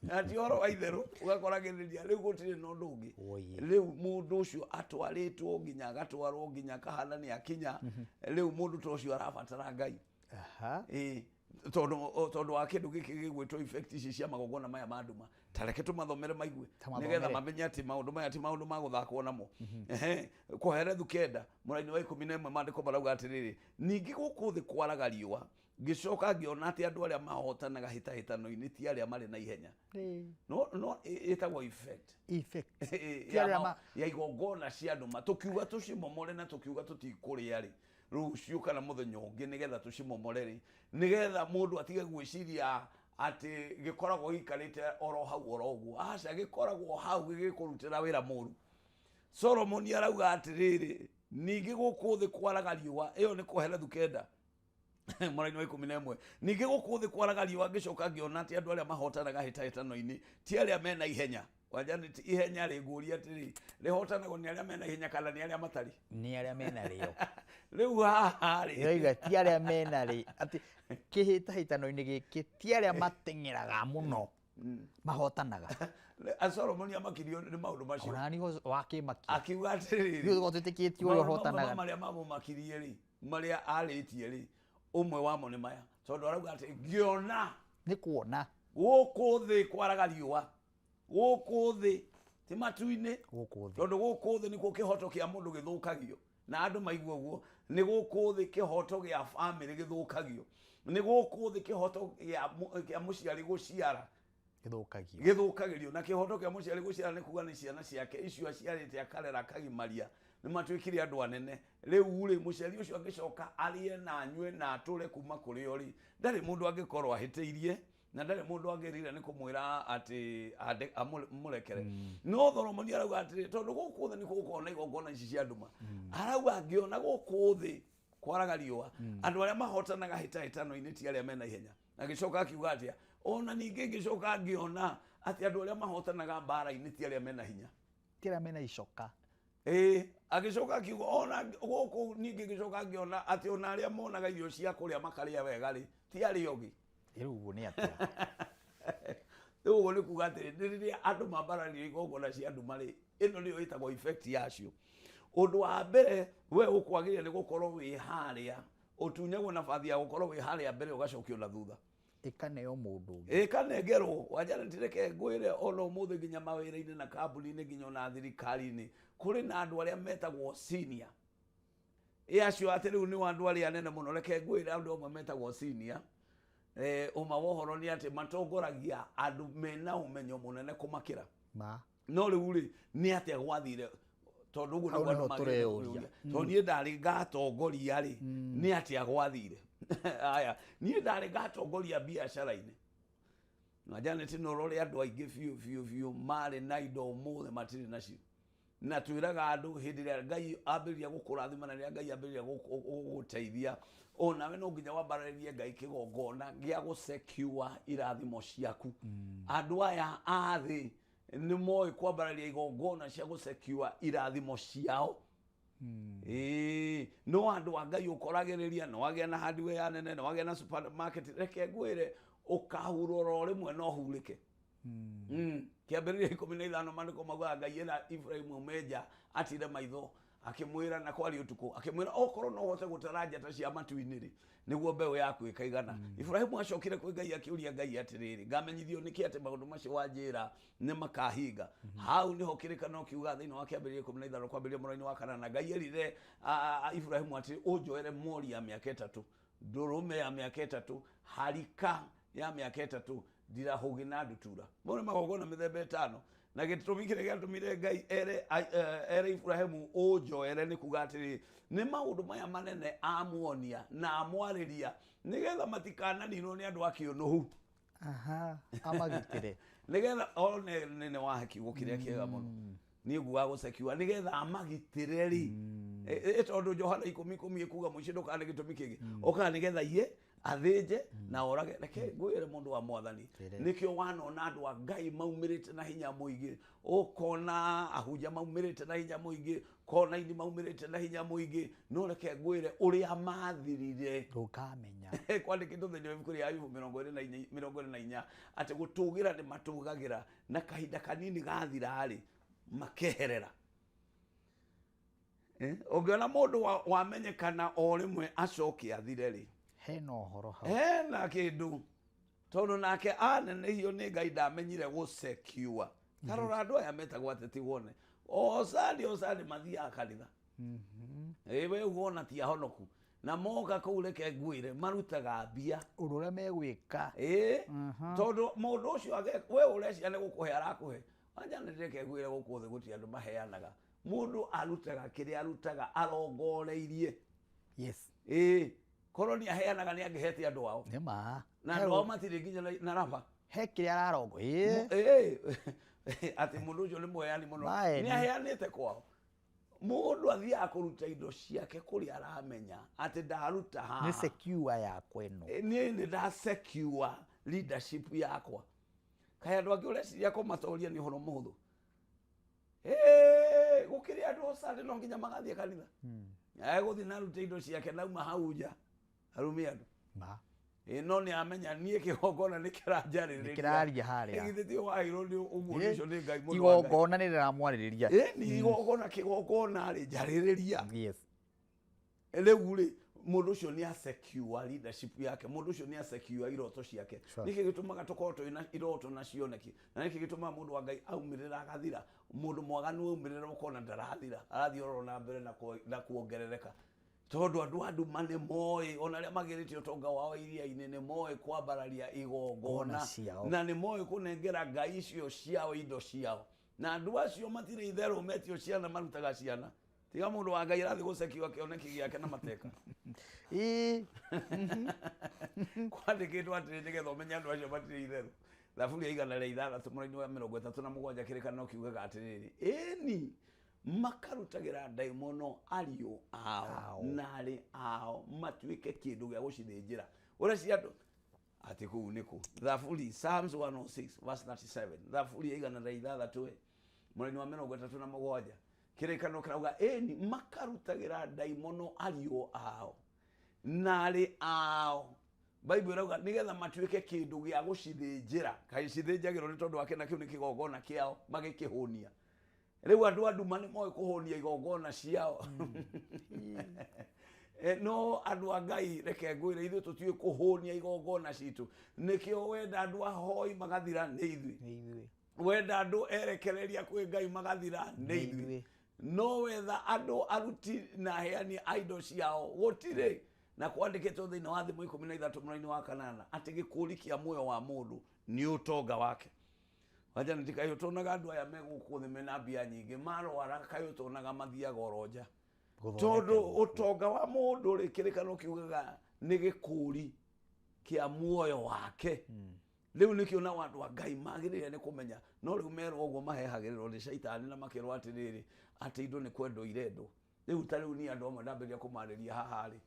Na ti ũhoro wa itherũ, ũgakoragĩrĩria rĩu gũtirĩ na ũndũ ũngĩ. Oye. Rĩu mũndũ ũcio atwarĩtwo nginya agatwarwo nginya akahana nĩ akinya. Rĩu mũndũ ta ũcio arabatara Ngai. Ĩĩ, tondũ wa kĩndũ gĩkĩ gĩgwĩtwo effect ici cia magongona maya ma nduma. Ta reke tũmathomere maigue, Ta mathomere. Nĩgetha mamenye atĩ maũndũ maya ti maũndũ ma gũthakwo namo. Ehe, Kohelethu 9 mũraini wa 11, maandĩko marauga atĩrĩrĩ, ningĩ gũkũ thĩ kwaraga riũa, ngĩcoka ngĩona atĩ andũ arĩa mahotanaga hĩtahĩtano-inĩ ti arĩa marĩ na ihenya. No ĩtagwo effect. Effect. Ya Ti arĩa ya igongona cia nduma, tũkiuga tũcimomore na tũkiuga tũtikũrĩa rĩ, rũciũ kana mũthenya ũngĩ nĩgetha tũcimomore rĩ, nĩgetha mũndũ atige gwĩciria atĩ gĩkoragwo gĩikarĩte oro hau oro ũguo. Aca, gĩkoragwo hau gĩgĩkũrutĩra wĩra mũru. Solomoni arauga atĩrĩrĩ, ningĩ gũkũ thĩ kwaraga riũa, ĩyo nĩ Kohelethu 9 mũraini wa 11, ningĩ gũkũ thĩ kwaraga riũa, ngĩcoka ngĩona atĩ andũ arĩa mahotanaga hĩtahĩtano-inĩ ti arĩa mena ihenya. Wanja nĩ ti ihenya rĩ, ngũria atĩrĩ, rĩhotanagwo nĩ arĩa mena ihenya kana nĩ arĩa matarĩ? Nĩ arĩa mena rĩo. Rĩu haha rĩ, Ĩroiga ti arĩa mena rĩ, atĩ kĩhĩtahĩtano-inĩ gĩkĩ ti arĩa mateng'eraga mũno mahotanaga. Solomoni amakirio nĩ maũndũ macio. Ona niho wakĩmakia. Akiuga atĩrĩrĩ, Ithuĩ tũkoragwo twĩtĩkĩtie ũrĩa maũndũ mamwe ũhotanaga. ma marĩa mamũmakirie rĩ, marĩa arĩtie rĩ, ũmwe wamo nĩ maya, tondũ arauga atĩ ngĩona Nĩ kuona gũkũ thĩ kwaraga riũa, gũkũ thĩ ti matu-inĩ, gũkũ thĩ. Tondũ gũkũ thĩ nĩkuo kĩhoto kĩa mũndũ gĩthũkagio, na andũ maigua ũguo, nĩ gũkũ thĩ kĩhoto gĩa bamĩrĩ gĩthũkagio, nĩ gũkũ thĩ kĩhoto kĩa mũciari gũciara Gĩthũkagio. Gĩthũkagĩrio. Na kĩhoto kĩa mũciari gũciara nĩ kuga nĩ ciana ciake icio aciarĩte akarera akagimaria, nĩ matuĩkire andũ anene. Rĩu rĩ, mũciari ũcio angĩcoka arĩe na anyue na atũre kuma kũrĩ o rĩ, ndarĩ mũndũ angĩkorwo ahĩtĩirie, na ndarĩ mũndũ angĩrire nĩ kũmwĩra atĩ amũrekere. No Solomoni arauga atĩrĩ, tondũ gũkũ thĩ nĩkuo gũkoragwo na igongona ici cia nduma, arauga ngĩona gũkũ thĩ kwaraga riũa, andũ arĩa mahotanaga hĩtahĩtano-inĩ ti arĩa mena ihenya. Agĩcoka akiuga atĩa, ona ningĩ ngĩcoka ngĩona atĩ andũ arĩa mahotanaga mbara-inĩ ti arĩa mena hinya, Ti arĩa mena icoka. Ĩĩ, agĩcoka akiuga ona gũkũ ningĩ ngĩcoka ngĩona atĩ ona arĩa monaga irio cia kũrĩa makarĩa wega rĩ, ti arĩa ũngĩ. Rĩu ũguo nĩ atĩa? Rĩu ũguo nĩ kuga atĩrĩ, nĩ rĩrĩa andũ mambararirio igongona cia nduma rĩ, ĩno nĩyo ĩtagwo effect yacio. Ũndũ wa mbere we ũkwagĩrĩire nĩ gũkorwo wĩ harĩa, ũtunyagwo nabathi ya gũkorwo wĩ harĩa mbere ũgacokio na thutha. Ĩkaneo mũndũ ũngĩ. Ĩkanengerwo. Wanja reke ngwĩre, ona ũmũthĩ nginya mawĩra-inĩ na kambuni-inĩ nginya ona thirikari-inĩ, kũrĩ na andũ arĩa metagwo senior. Ĩ acio atĩ rĩu nĩ andũ arĩa anene mũno. Reke ngwĩre, andũ amwe metagwo senior, ũma wa ũhoro nĩ atĩ matongoragia andũ mena ũmenyo mũnene kũmakĩra. Ma. No rĩu rĩ, nĩ atĩa gwathire? Tondũ ũguo Hau nĩguo nĩho andũ magĩrĩire tũreyũria. kwĩyũria. Tondũ niĩ ndarĩ ngatongoria rĩ, nĩ atĩa gwathire? Aya, niĩ ndarĩ ngatongoria biacara-inĩ na Janet, no ũrore andũ aingĩ biũ biũ biũ marĩ na indo ũmũthĩ matirĩ nacio. Na twĩraga andũ hĩndĩ ĩrĩa Ngai ambĩrĩria gũkũrathima na rĩrĩa Ngai ambĩrĩria gũgũteithia, onawe no nginya wambarĩrie Ngai kĩgongona gĩa gũsecure irathimo ciaku. Andũ aya a thĩ nĩ moĩ kwambararia igongona cia gũsecure irathimo ciao. Ĩĩ, no andũ a Ngai ũkoragĩrĩria no wagĩa na hardware ya nene, no wagĩa na supermarket, reke ngwĩre ũkahurwo o rĩmwe no hurĩke. Kĩambĩrĩria 15 maandĩko maugaga Ngai ĩra Ibrahimu aume nja atire maitho, akĩmwĩra na kwari ũtukũ, akĩmwĩra okorwo no ũhote gũtara njata cia matu-inĩ rĩ, nĩguo mbeũ yaku ĩkaigana. Ibrahimu acokire kwĩ Ngai akĩũria Ngai atĩrĩrĩ, ngamenyithio nĩkĩ atĩ maũndũ macio wanjĩra nĩ makahinga? Hau nĩho kĩrĩkanĩro kiugaga thĩinĩ wa kĩambĩrĩria 15 kwambĩrĩria mũraini wa kanana, Ngai erire Ibrahimu atĩ ũnjoere mori ya mĩaka 3, ndũrũme ya mĩaka 3, harika ya mĩaka 3, ndirahũgĩ na ndutura. Mau nĩ magongona mĩthemba 5. Na gĩtũmi kĩrĩa gĩatũmire Ngai ere Ibrahimu ũnjoere nĩ kuga atĩrĩ, nĩ maũndũ maya manene amuonia na amwarĩria nĩgetha matikananinwo nĩ andũ a kĩũnũhu. Aha, amagitĩre. Nĩgetha one nĩ wahe kiugo kĩrĩa kĩega mũno. Niĩ ngugaga gũsekiwa nĩgetha amagitĩre rĩ. Tondũ Johana 10:10 ĩkuga mũico ndũkaga nĩ gĩtũmi kĩngĩ. Okaga nĩgetha iye athĩnje na orage. Reke ngwĩre mũndũ wa Mwathani, nĩkĩo wanona andũ a Ngai maumĩrĩte na hinya mũingĩ, ũkona ahunjia maumĩrĩte na hinya mũingĩ, kona ini maumĩrĩte na hinya mũingĩ, no reke ngwĩre ũrĩa mathirire ndũkamenya. Kwandĩkĩtwo thĩinĩ wa ibuku rĩa Ayubu 24 24 atĩ gũtũgĩra nĩ matũgagĩra na kahinda kanini gathira-rĩ makeherera. Ũngĩona mũndũ wamenyekana o rĩmwe acoke athire rĩ, hena ũhoro hau, hena kĩndũ, tondũ nake anenehio nĩ Ngai ndamenyire gũsecure. Tarora andũ aya metagwo ateti wone o Sunday o Sunday mathiaga kanitha. We wona ti ahonoku na moka kũu, reke ngwĩre marutaga mbia. Ũndũ ũrĩa megwĩka. Tondũ mũndũ ũcio we ũreciria nĩ gũkũhe arakũhe, anja nĩ reke ngwĩre gũkũ thĩ gũtirĩ andũ maheanaga. Mũndũ arutaga kĩrĩa arutaga arongoreirie. Yes. Korwo nĩ aheanaga nĩ angĩhete andũ ao. Nĩ ma. Na andũ ao matirĩ nginya na raba. He kĩrĩa ararongo. Atĩ mũndũ ũcio nĩ mũheani mũno. Nĩ aheanĩte kwao. Mũndũ athiaga kũruta indo ciake kũrĩa aramenya atĩ ndaruta haha. Nĩ secure yakwa ĩno. Niĩ nĩ nda secure leadership yakwa. Kaĩ andũ angĩ ũreciria kũmatoria nĩ ũhoro mũhũthũ? Gũkĩrĩ andũ o Sunday no nginya magathiĩ kanitha. Egũthiĩ na arute indo ciake nauma hau nja arume andũ. No nĩ amenya niĩ kĩgongona nĩ kĩranjarĩrĩria. Nĩ kĩraria harĩa. Githĩ ti waheirwo nĩ ũguo ũcio nĩ Ngai mũndũ. Igongona nĩ rĩramwarĩrĩria. Nĩ igongona kĩgongona rĩ njarĩrĩria. Yes. Rĩu rĩ mũndũ ũcio nĩ asecure leadership yake, mũndũ ũcio nĩ asecure iroto ciake. Nĩkĩ gĩtũmaga tũkorwo twĩ na iroto na cioneki? Na nĩkĩ gĩtũmaga mũndũ wa Ngai aumĩrĩra agathira? Mũndũ mwaganu aumĩrĩra ũkona ndarathira, arathiĩ oro na mbere na kuongerereka. Tondũ andũ a nduma nĩ moĩ, ona arĩa magĩrĩte ũtonga wao iria-inĩ nĩ moĩ kwambararia igongona na nĩ moĩ kũnengera ngai icio ciao indo ciao. Na andũ acio matirĩ itherũ metio ciana, marutaga ciana. Tiga mũndũ wa Ngai arathiĩ gũcekiwa kĩoneki gĩake na mateka. Kwandĩkĩtwo atĩrĩ nĩgetha ũmenye andũ acio matirĩ itherũ. Thaburi ya 106 mũraini wa 37 kĩrĩkanĩro kiugaga atĩrĩrĩ, ĩni makarutagĩra ndaimono ariũ ao na arĩ ao matuĩke kĩndũ gĩa gũcithĩnjĩra. Ũreciria andũ atĩ kũu nĩkũ? Thaburi Psalms 106 verse 37, Thaburi ya 106 mũraini wa 37 kĩrĩkanĩro kĩrauga ĩni makarutagĩra ndaimono ariũ ao na arĩ ao. Bible ĩrauga nĩgetha matuĩke kĩndũ gĩa gũcithĩnjĩra. Kaĩ cithĩnjagĩrwo nĩ tondũ wake, na kĩu nĩ kĩgongona kĩao magĩkĩhũnia. Rĩu andũ a nduma nĩ moĩ kũhũnia igongona ciao. No andũ a Ngai reke ngwĩre ithuĩ tũtiũĩ kũhũnia igongona citũ. Nĩkĩo wenda andũ ahoi magathira nĩ ithuĩ. Wenda andũ erekereria kwĩ Ngai magathira nĩ ithuĩ. No wetha andũ aruti na aheani a indo ciao gũtirĩ. Na kwandĩkĩtwo thĩinĩ wa Thimo 13 mũraini wa 8 atĩ gĩkũri kĩa muoyo wa mũndũ nĩ ũtonga wake. Wanja nĩ kaĩ ũtonaga andũ aya me gũkũ thĩ mena mbia nyingĩ marwara, kaĩ ũtonaga mathiaga oro nja. Tondu utonga wa mundu ri kirikano kiugaga ni gikuri kia muoyo wake. Riu nikio na andu a Ngai magirire ni kumenya no riu merwo uguo mahehagĩrĩrwo nĩ caitani na makĩrwo atĩrĩrĩ atĩ indo nĩ kwendwo irendwo. Riu ta riu ni andu amwe ndambĩrĩria kũmarĩria haha rĩ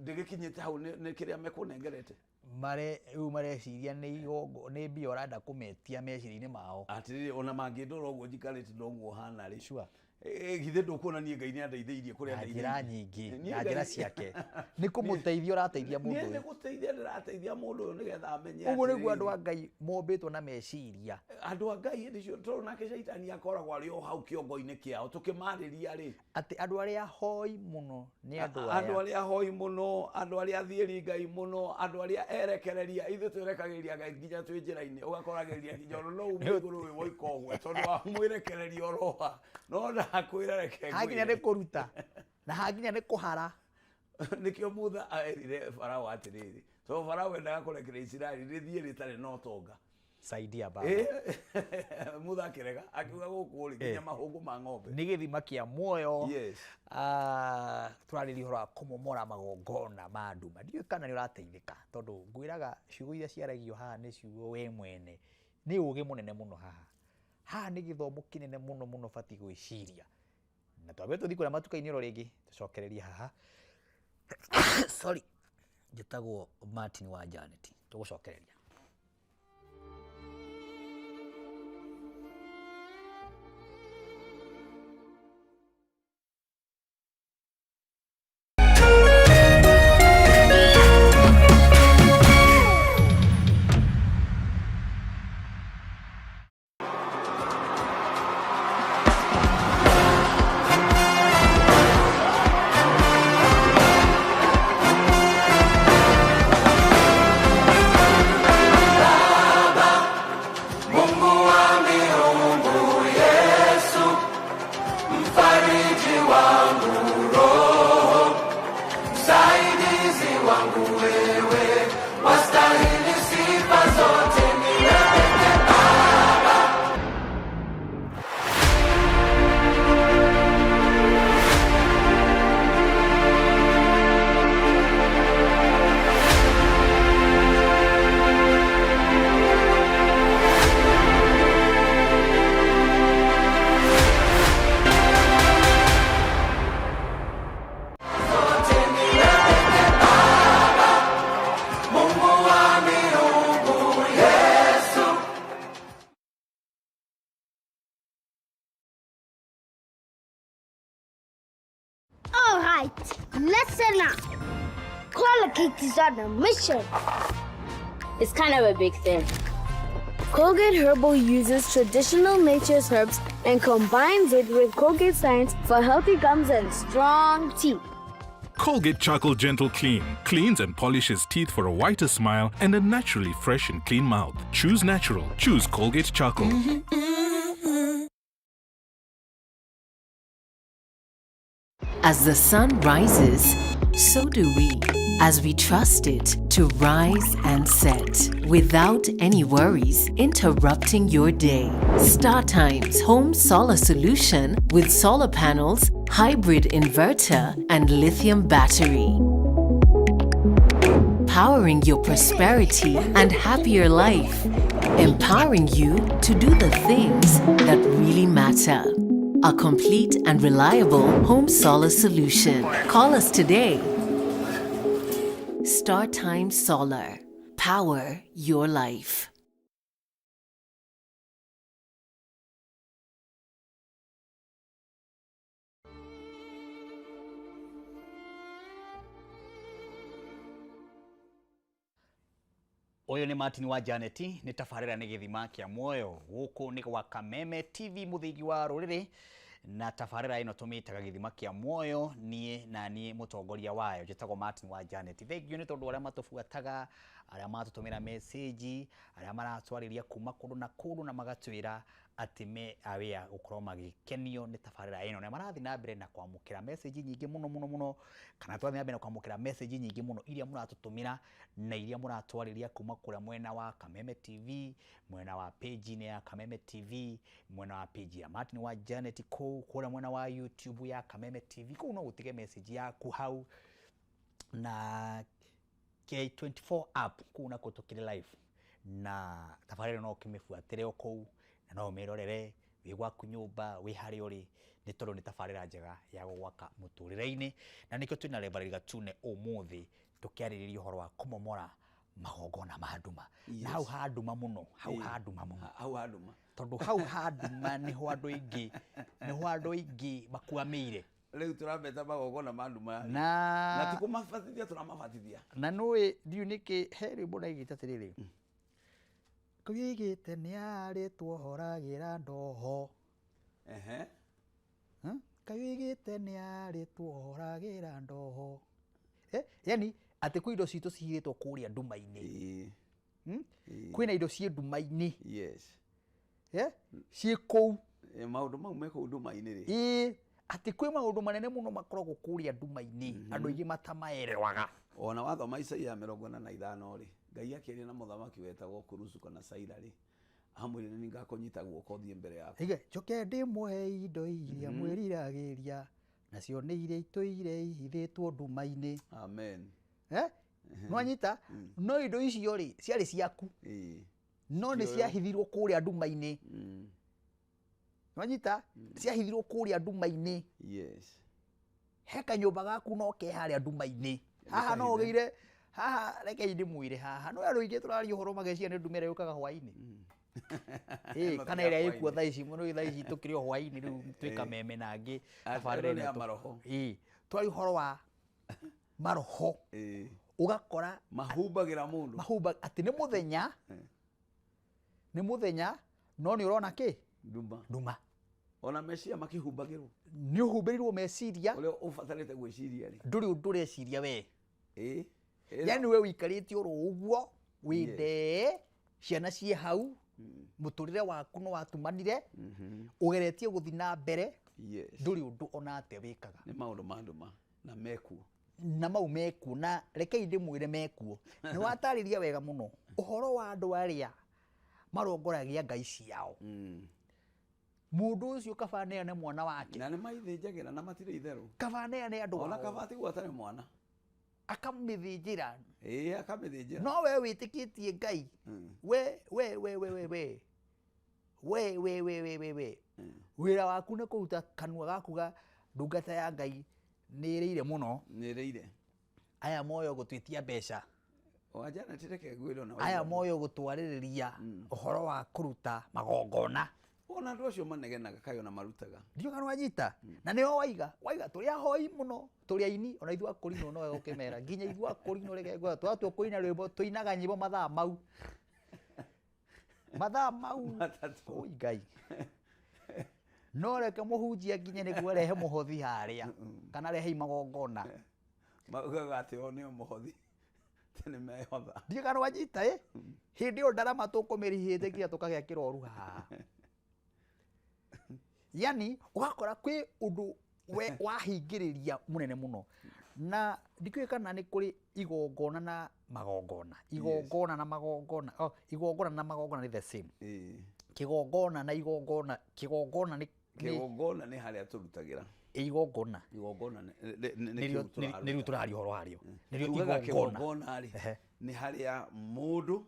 ndĩgĩkinyĩte hau nĩ kĩrĩa mekũnengerete mare riu mareciria nĩ igongo nĩ mbia ũrenda kũmetia meciria-inĩ mao atĩrĩrĩ ona mangĩndora ũguo njikarĩte noguo hana rĩ sure. Githĩ ndũkuona niĩ Ngai nĩandeithĩirie kũrĩa na njĩra andeithĩirie nyingĩ na njĩra ciake nĩ kũmũteithia ũrateithia mũndũ niĩ ũyũ nĩ gũteithia ndĩrateithia mũndũ ũyũ nĩgetha amenye ũguo nĩguo andũ atĩrĩrĩ a Ngai mombĩtwo na meciria andũ a Ngai hĩndĩ cio tondũ nake caitani akoragwo arĩ o hau kĩongo-inĩ kĩao tũkĩmarĩria rĩ atĩ andũ arĩa ahoi mũno nĩ andũ andũ aya arĩa ahoi mũno andũ arĩa athiĩri Ngai mũno andũ arĩa erekereria ithuĩ twĩrekagĩrĩria Ngai nginya twĩ njĩra-inĩ ũgakoragĩrĩria nginya ona no ume igũrũ wĩ woika ũguo tondũ wamwĩrekereria oroha no ndakwĩra reke hakinya nĩ ngwĩre kũruta na hakinya nĩ kũhara nikio Mutha erire Farao atĩrĩrĩ tondũ Farao endaga kũrekereria Isiraeli rĩthiĩ rĩtarĩ na ũtonga saidia baba Mutha akĩrega akiuga gũkũ rĩ nginya mahũngũ ma ng'ombe nĩ gĩthima kĩa muoyo. Yes. Tũrarĩria ũhoro wa kũmomora magongona ma nduma ndiũĩ kana nĩ ũrateithĩka tondũ ngwĩraga ciugo iria ciaragio haha nĩ ciugo we mwene nĩ ũgĩ mũnene mũno haha haha nĩ gĩthomo kĩnene mũno mũno batiĩ gwĩciria na twambe tũthiĩ kũrĩa matuka-inĩ oro rĩngĩ tũcokererie haha sorry njĩtagwo Martin wa Janet tũgũcokereria. All right, listen up. Colgate is on a mission. It's kind of a big thing. Colgate Herbal uses traditional nature's herbs and combines it with Colgate science for healthy gums and strong teeth. Colgate Charcoal Gentle Clean cleans and polishes teeth for a whiter smile and a naturally fresh and clean mouth. Choose natural. Choose Colgate Charcoal. As the sun rises, so do we, as we trust it to rise and set without any worries interrupting your day. StarTimes Home Solar Solution with solar panels, hybrid inverter, and lithium battery. Powering your prosperity and happier life. Empowering you to do the things that really matter. A complete and reliable home solar solution. Call us today. StarTime Solar. Power your life. Ũyũ nĩ Martin wa Janet nĩ tabarĩra nĩ gĩthima kĩa muoyo gũkũ nĩ gwa Kameme TV mũthingi wa rũrĩrĩ na tabarĩra ĩno tũmĩtaga gĩthima kĩa muoyo niĩ na niĩ mũtongoria wayo njĩtagwo Martin wa Janet. Thengiũ nĩ tondũ arĩa matũbuataga arĩa matũtũmĩra message arĩa maratwarĩria kuma kũndũ na kũndũ na magatwĩra Atĩ me aware gũkorwo magĩkenio nĩ tabarĩra ĩno na marathiĩ na mbere na kwamũkĩra message nyingĩ mũno mũno mũno, kana twathiĩ na mbere na kwamũkĩra message nyingĩ mũno iria mũratũtũmĩra na iria mũratwarĩria kuma kũrĩa mwena wa Kameme TV, mwena wa page-inĩ ya Kameme TV, mwena wa page ya Martin wa Janet kũu, kũrĩa mwena wa YouTube ya Kameme TV, kũu no ũtige message yaku hau, na K24 app kũu nakuo tũkĩrĩ live, na tabarĩra no ũkĩmĩbuatĩre o kũu na no ũmĩrorere wĩ gwaku nyũmba, wĩ harĩa ũrĩ, nĩ tondũ nĩ tabarĩra njega ya gũgwaka mũtũrĩre-inĩ. Na nĩkĩo twĩna Reverend Gatune ũmũthĩ tũkĩarĩrĩria ũhoro wa kũmomora magongona ma nduma. Na hau ha nduma mũno, hau ha nduma mũno. Hau ha nduma. Tondũ hau ha nduma nĩho andũ aingĩ, nĩho andũ aingĩ makwamĩire. Rĩu tũrameta magongona ma nduma. Na ti kũmabatithia tũramabatithia. Na nũĩ ndiũ nĩkĩ he rwĩmbo ndaigĩte atĩrĩrĩ. Kũigĩte nĩ arĩ tuohoragĩra ndoho. Kawigĩte nĩ arĩ tuohoragĩra ndoho. Yani atĩ kwĩ indo citũ cihithĩtwo kũrĩa nduma-inĩ. Kwĩna indo ciĩ nduma-inĩ. Yes. Ciĩ kũu. Maũndũ mau me kũu nduma-inĩ rĩ. Atĩ kwĩ maũndũ manene mũno makoragwo kũrĩa nduma-inĩ, andũ aingĩ matamaerewaga. Ona wathoma Isaia 45 rĩ, Ngai akĩaria na mũthamaki wetagwo Kurusu kana Saira rĩ, amwĩrire nĩ ngakũnyita guoko thiĩ mbere yaku. Ige, njoke ndĩmũhe indo iria mwĩriragĩria, nacio nĩ iria itũire ihithĩtwo nduma-inĩ. Amen. Nwanyita? No indo icio rĩ, ciarĩ ciaku. No nĩ ciahithirwo kũrĩa nduma-inĩ. Nwanyita? Ciahithirwo kũrĩa nduma-inĩ. Yes. He kanyũmba gaku no ke harĩa nduma-inĩ. Haha no ũgĩire, haha reke ndĩmwĩre haha. No andũ aingĩ tũraria ũhoro mageciria nĩ nduma ĩrĩa yũkaga hwaĩ-inĩ. Kana ĩrĩa ĩkuo thaa ici, mũno thaa ici tũkĩrĩ o hwaĩ-inĩ rĩu twĩ Kameme na angĩ. Tabarĩra ĩno ya maroho. Twaria ũhoro wa maroho. Ũgakora mahumbagĩra mũndũ. Mahumba atĩ nĩ mũthenya. Nĩ mũthenya no nĩ ũrona kĩ? Nduma. Nduma. Ona meciria makĩhumbagĩrwo. Nĩ ũhumbĩrirwo meciria. Ũrĩa ũbatarĩte gwĩciria rĩ. Ndũrĩ ũndũ ũreciria we. Yani we ũikarĩte oro ũguo, wĩ ndee, ciana ciĩ hau, mũtũrĩre waku no watumanire, ũgeretie gũthiĩ na mbere, ndũrĩ ũndũ ona atĩa wĩkaga. Nĩ maũndũ ma nduma na mekuo. Na mau mekuo, na rekei ndĩmwĩre mekuo. Nĩ watarĩria wega mũno ũhoro wa andũ arĩa marongoragia ngai ciao. Mũndũ ũcio kaba neane mwana wake. Na nĩ maithĩnjagĩra na matirĩ itherũ. Kaba neane andũ Ona kaba atigwo atarĩ mwana. Akamĩthĩnjĩra. Akamĩthĩnjĩra. No we wĩtĩkĩtie Ngai. We, we, we, we, we, we. We, we, we, we, we, we. Wĩra waku nĩ kũruta kanua gaku ga ndungata ya Ngai nĩ ĩrĩire mũno. Nĩ ĩrĩire. Aya moyo gũtwĩtia mbeca. Wa Janet reke ngwĩre ona Aya moyo gũtwarĩrĩria ũhoro wa kũruta magongona. Ona andũ acio manegenaga kaĩ ona marutaga. Ndiũĩ kana wanyita. Na nĩo waiga, waiga tũrĩ ahoi mũno, tũrĩ aini, ona ithuĩ akũrinũ no wega ũkĩmera. Nginya ithuĩ akũrinũ reke ngwĩre, twatua kũina rwĩmbo, tũinaga nyĩmbo mathaa mau. Mathaa mau. Matatũ. Oi Ngai. No reke mũhunjia nginya nĩguo arehe mũhothi harĩa, kana arehe magongona. Maugaga atĩ o nĩo mũhothi. Tene mehotha. Ndiũĩ kana wanyita, Hĩndĩ ĩyo ndarama tũkũmĩrihĩte nginya tũkagĩa kĩroru haha. Yani ũgakora kwĩ ũndũ we wahingĩrĩria mũnene mũno. Na ndikĩũĩ kana nĩ kũrĩ igongona na magongona. Igongona na magongona. Oh, igongona na magongona nĩ the same. Kĩgongona na igongona, kĩgongona nĩ Kĩgongona nĩ harĩa tũrutagĩra. Igongona. Igongona nĩ kĩu tũraruta. Nĩrĩo tũraria ũhoro warĩo. Nĩrĩo Tugaga igongona. kĩgongona rĩ, nĩ harĩa mũndũ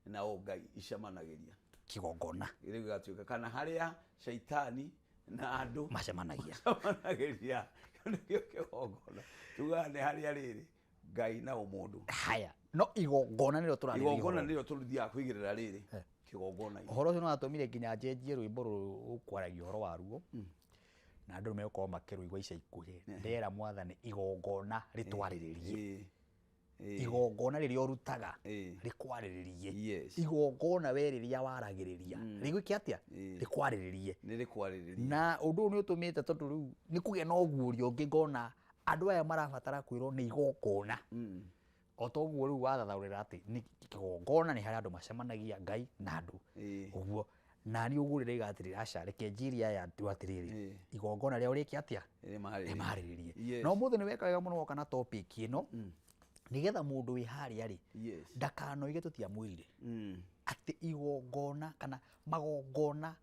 na ũngai icemanagĩria. Kĩgongona. Rĩu gĩgatuĩka kana harĩa caitani na andũ macemanagia. Macemanagĩria. Nĩkĩo kĩgongona. Tugaga nĩ harĩa rĩrĩ Ngai na ũmũndũ. Haya, no igongona nĩrĩo tũrarĩrĩria Igongona ũhoro. nĩrĩo tũruthiaga kũigĩrĩra rĩrĩ. Kĩgongona-inĩ. Ũhoro ũcio nĩ watũmire nginya njenjie rwĩmbo rũrũ ũkwaragia ũhoro waruo. Na andũ nĩmegũkorwo makĩrũigua ica ikuhĩ. Ndera mwathani igongona rĩtwarĩrĩrie. Igongona rĩrĩa ũrutaga rĩkwarĩrĩrie. Igongona we rĩrĩa waragĩrĩria. Rĩgwĩke atĩa? Rĩkwarĩrĩrie. Nĩ rĩkwarĩrĩrie. Na ũndũ ũyũ nĩ ũtũmĩte tondũ rĩu nĩ kũgĩa na ũguũrio ũngĩ ngona andũ aya marabatara kwĩrwo nĩ igongona. O ta ũguo rĩu wathathaũrĩra atĩ nĩ kĩgongona nĩ harĩa andũ macemanagia Ngai na andũ. Ũguo. Nani ũgũrĩre iga atĩrĩrĩ, aca reke njirie aya andũ atĩrĩrĩ, igongona rĩao rĩke atĩa? Rĩmarĩrĩrie. Rĩmarĩrĩrie. Yes. Na ũmũthĩ nĩ weka wega mũno woka na topic ĩno, nĩgetha mũndũ wĩ harĩa rĩ, ndakanoige tũtiamwĩrire atĩ igongona kana magongona,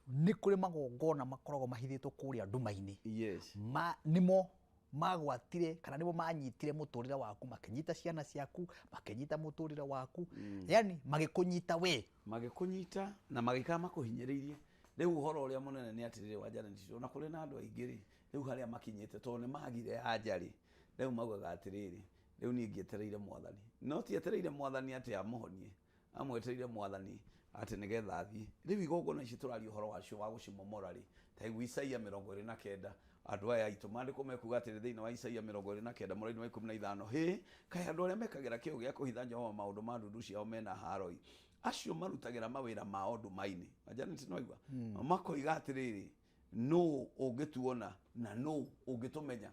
nĩ kũrĩ magongona makoragwo mahithĩtwo kũrĩa nduma-inĩ. Ma, nĩmo magwatire kana nĩmo manyitire mũtũrĩre waku, makĩnyita ciana ciaku, makĩnyita mũtũrĩre waku, yani magĩkũnyita we. Magĩkũnyita na magĩikara makũhinyĩrĩirie. Rĩu ũhoro ũrĩa mũnene nĩ atĩrĩrĩ, wa Janet, ona kũrĩ na andũ aingĩ rĩ, rĩu harĩa makinyĩte, tondũ nĩ magire anja rĩ, rĩu maugaga atĩrĩrĩ, rĩu niĩ ngĩetereire mwathani. No ti etereire mwathani atĩ amũhonie, amwetereire mwathani atĩ nĩgetha athiĩ. Rĩu igongona ici tũraria ũhoro wacio wa gũcimomora rĩ, ta igua Isaia 29, andũ aya aitũ maandĩko mekuga atĩrĩ thĩinĩ wa Isaia 29 mũraini wa 15, hĩ, kaĩ andũ arĩa mekagĩra kĩyo gĩa kũhitha Jehova maũndũ ma ndundu ciao mena haroi, acio marutagĩra mawĩra mao nduma-inĩ. Janet, nĩ waigua? Makoiga atĩrĩrĩ, nũ ũngĩtuona na nũ ũngĩtũmenya?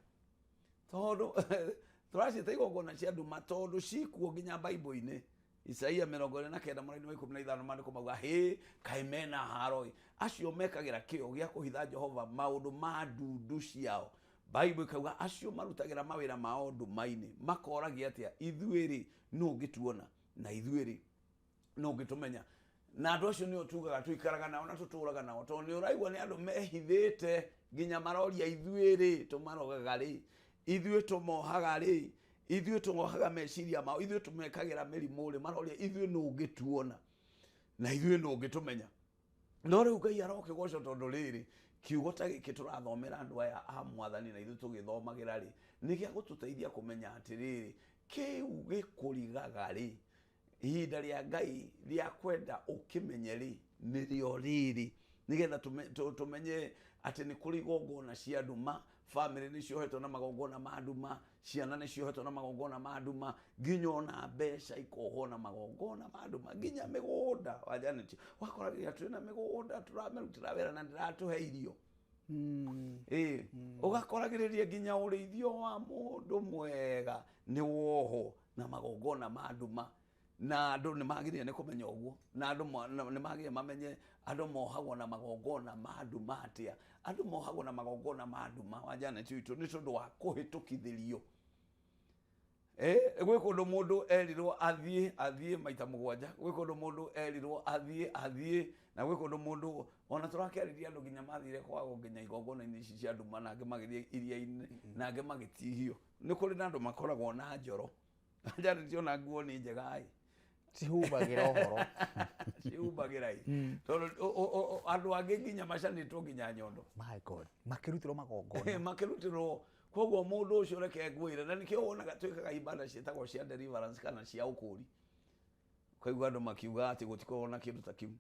Tondũ tũraciĩta igongona cia nduma tondũ cikuo nginya Bible-inĩ. Isaia 29 mũraini wa 15, maandĩko mauga, hĩ, kaĩ mena haroi, acio mekagĩra kĩyo gĩa kũhitha Jehova maũndũ ma ndundu ciao. Bible ĩkauga acio marutagĩra mawĩra mao nduma-inĩ, makoragia atĩa, ithuĩ rĩ, nũ ũngĩtuona na ithuĩ rĩ, nũ ũngĩtũmenya? Na andũ acio nĩo tugaga tũikaraga nao na tũtũraga nao, tondũ nĩ ũraigua nĩ andũ mehithĩte nginya maroria ithuĩ rĩ, tũmarogaga rĩ, ithuĩ tũmohaga rĩ, ithuĩ tũmohaga meciria mao, ithuĩ tũmekagĩra mĩrimũ rĩ, maroria ithuĩ nũ ũngĩtuona na ithuĩ nũ ũngĩtũmenya. No rĩu Ngai arokĩgocwo, tondũ rĩrĩ kiugo ta gĩkĩ tũrathomera andũ aya a mwathani na ithuĩ tũgĩthomagĩra rĩ, nĩ gĩa gũtũteithia kũmenya atĩrĩrĩ, kĩu gĩkũrigaga rĩ, ihinda rĩa Ngai rĩa kwenda ũkĩmenye rĩ, nĩrĩo rĩrĩ, nĩgetha tũmenye atĩ nĩ kũrĩ igongona cia nduma. Family nĩ ciohetwo na magongona ma nduma, ciana nĩ ciohetwo na magongona ma nduma, nginya ona mbeca ikohwo na magongona ma nduma, nginya mĩgũnda. Wa Janet, wakoragĩria twĩna mĩgũnda tũramĩrutĩra wĩra na ndĩratũhe irio. Ĩĩ, ũgakoragĩrĩria nginya ũrĩithio wa mũndũ mwega nĩ wohwo na magongona ma nduma. Na andũ nĩ magĩrĩire nĩ kũmenya ũguo, na andũ nĩ magĩrĩire mamenye andũ mohagwo na magongona ma nduma atĩa. Andũ mohagwo na magongona ma nduma, wa Janet witũ, nĩ tondũ wa kũhĩtũkithĩrio. Gwĩ kũndũ mũndũ erirwo athiĩ, athiĩ maita 7, gwĩ kũndũ mũndũ erirwo athiĩ, athiĩ, na gwĩ kũndũ mũndũ ona tũrakĩarĩria andũ nginya mathire kwago nginya igongona-inĩ ici cia nduma, na angĩ magĩthiĩ iria-inĩ, na angĩ magĩtihio. Nĩ kũrĩ na andũ makoragwo na njoro. Janet, ona nguo nĩ njega ĩ. Cihumbagĩra ũhoro. Cihumbagĩra ĩ. Tondũ andũ angĩ nginya macanĩtwo nginya nyondo. My God, makĩrutĩrwo magongona. Makĩrutĩrwo. Koguo mũndũ ũcio reke ngwĩre, na nĩkĩo wonaga twĩkaga ibada ciĩtagwo cia deliverance kana cia ũkũri. Ũkaigua andũ makiuga atĩ gũtikoragwo na kĩndũ ta kĩu.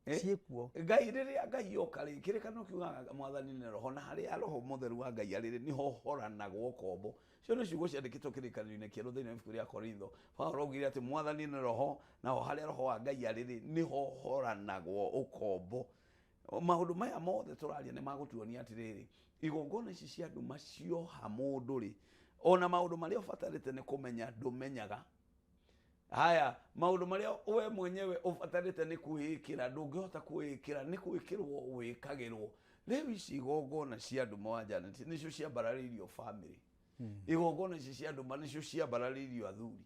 Ciĩkuo. Ngai rĩrĩa Ngai oka rĩ, kĩrĩkanĩro kiugaga mwathani nĩ roho, na harĩa roho mũtheru wa Ngai arĩ rĩ, nĩho horanagwo kombo. Cio nĩ ciugo ciandĩkĩtwo kĩrĩkanĩro-inĩ kĩerũ thĩinĩ wa ibuku rĩa Korintho. Paulo augire atĩ mwathani nĩ roho, naho harĩa roho wa Ngai arĩ rĩ, nĩho horanagwo ũkombo. Maũndũ maya mothe tũraria nĩ magũtuonia atĩrĩrĩ, igongona ici cia nduma cioha mũndũ rĩ, ona maũndũ marĩa ũbatarĩte nĩ kũmenya ndũmenyaga. Haya, maũndũ marĩa we mwenyewe ũbatarĩte nĩ kwĩĩkĩra, ndũngĩhota kwĩĩkĩra, nĩ gwĩkĩrwo wĩkagĩrwo. Rĩu ici igongona cia nduma, wa Janet, nĩcio ciambararĩirio family. Igongona ici cia nduma nĩcio ciambararĩirio athuri.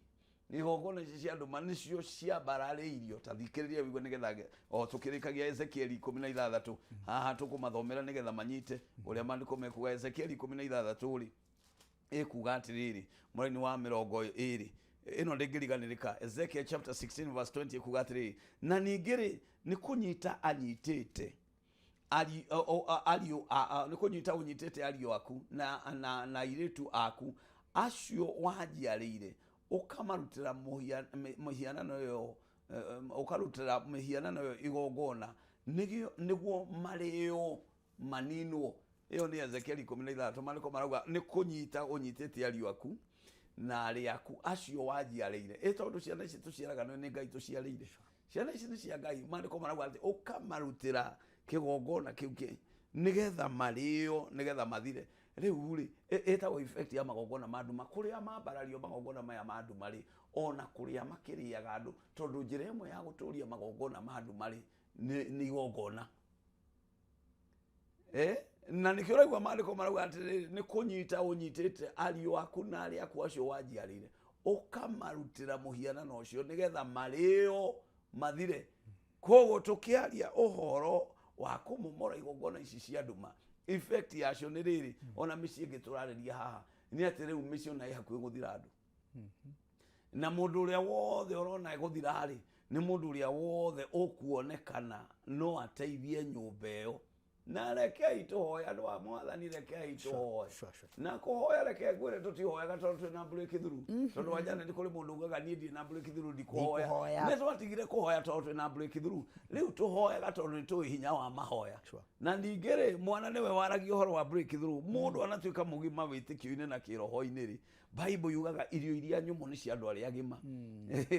Igongona ici cia nduma nĩcio ciambararĩirio. Ta thikĩrĩria wĩigue nĩgetha o tũkĩrĩkagia Ezekieli 16 haha tũkũmathomera nĩgetha manyite ũrĩa maandĩko mekuga. Ezekieli 16 rĩ, ĩkuga atĩrĩrĩ, mũraini wa 20, ĩno ndĩngĩriganĩrĩka. Ezekiel chapter 16 verse 20 ĩkuga atĩrĩrĩ, na ningĩ rĩ, nĩ kũnyita anyitĩte ariũ nĩ kũnyita ũnyitĩte ariũ aku na airĩtu aku acio wanjiarĩire, ũkamarutĩra mũhianano ĩyo, ũkarutĩra mĩhianano ĩyo igongona nĩguo marĩo maninwo. Ĩyo nĩ Ezekiel 16. Maandĩko marauga nĩ kũnyita ũnyitĩte ariũ aku na arĩ aku acio wanjiarĩire. Ĩ tondũ ciana ici tũciaraga nĩ Ngai tũciarĩire, ciana ici nĩ cia Ngai. Maandĩko marauga atĩ ũkamarutĩra kĩgongona kĩu kĩ nĩgetha marĩo, nĩgetha mathire. Rĩu rĩ, ĩtagwo effect ya magongona ma nduma. Kũrĩa mambarario magongona maya ma nduma rĩ, ona kũrĩa makĩrĩaga andũ, tondũ njĩra ĩmwe ya gũtũria magongona ma nduma rĩ, nĩ igongona. Na nĩkĩo ũraigua maandĩko marauga atĩrĩrĩ, nĩ kũnyita ũnyitĩte ariũ aku na arĩa aku acio wanjiarĩire, ũkamarutĩra mũhianano ũcio nĩgetha marĩo mathire. Koguo tũkĩaria ũhoro wa kũmomora igongona ici cia nduma, effect yacio nĩ rĩrĩ, ona mĩciĩ ĩngĩ tũrarĩria haha, nĩ atĩ rĩu mĩciĩ ona ĩ hakuhĩ gũthira andũ. Na mũndũ ũrĩa wothe ũrona ĩgũthira rĩ, nĩ mũndũ ũrĩa wothe ũkuonekana no ateithie nyũmba ĩyo. Na rekei tũhoe andũ a Mwathani, rekei tũhoe. Na kũhoya reke ngwĩre tũtihoyaga tondũ twĩna breakthrough. Tondũ wa Janet kũrĩ mũndũ ugaga niĩ ndirĩ na breakthrough ndikũhoya. Ndikũhoya. Nĩ twatigire kũhoya tondũ twĩna breakthrough. Rĩu tũhoyaga tondũ nĩ tũĩ hinya wa mahoya. Na ningĩ rĩ, mwana nĩwe waragia ũhoro wa breakthrough. Mũndũ anatuĩka mũgima wĩtĩkio-inĩ na kĩroho-inĩ rĩ, Bible yugaga irio iria nyũmũ nĩ cia andũ arĩa agima.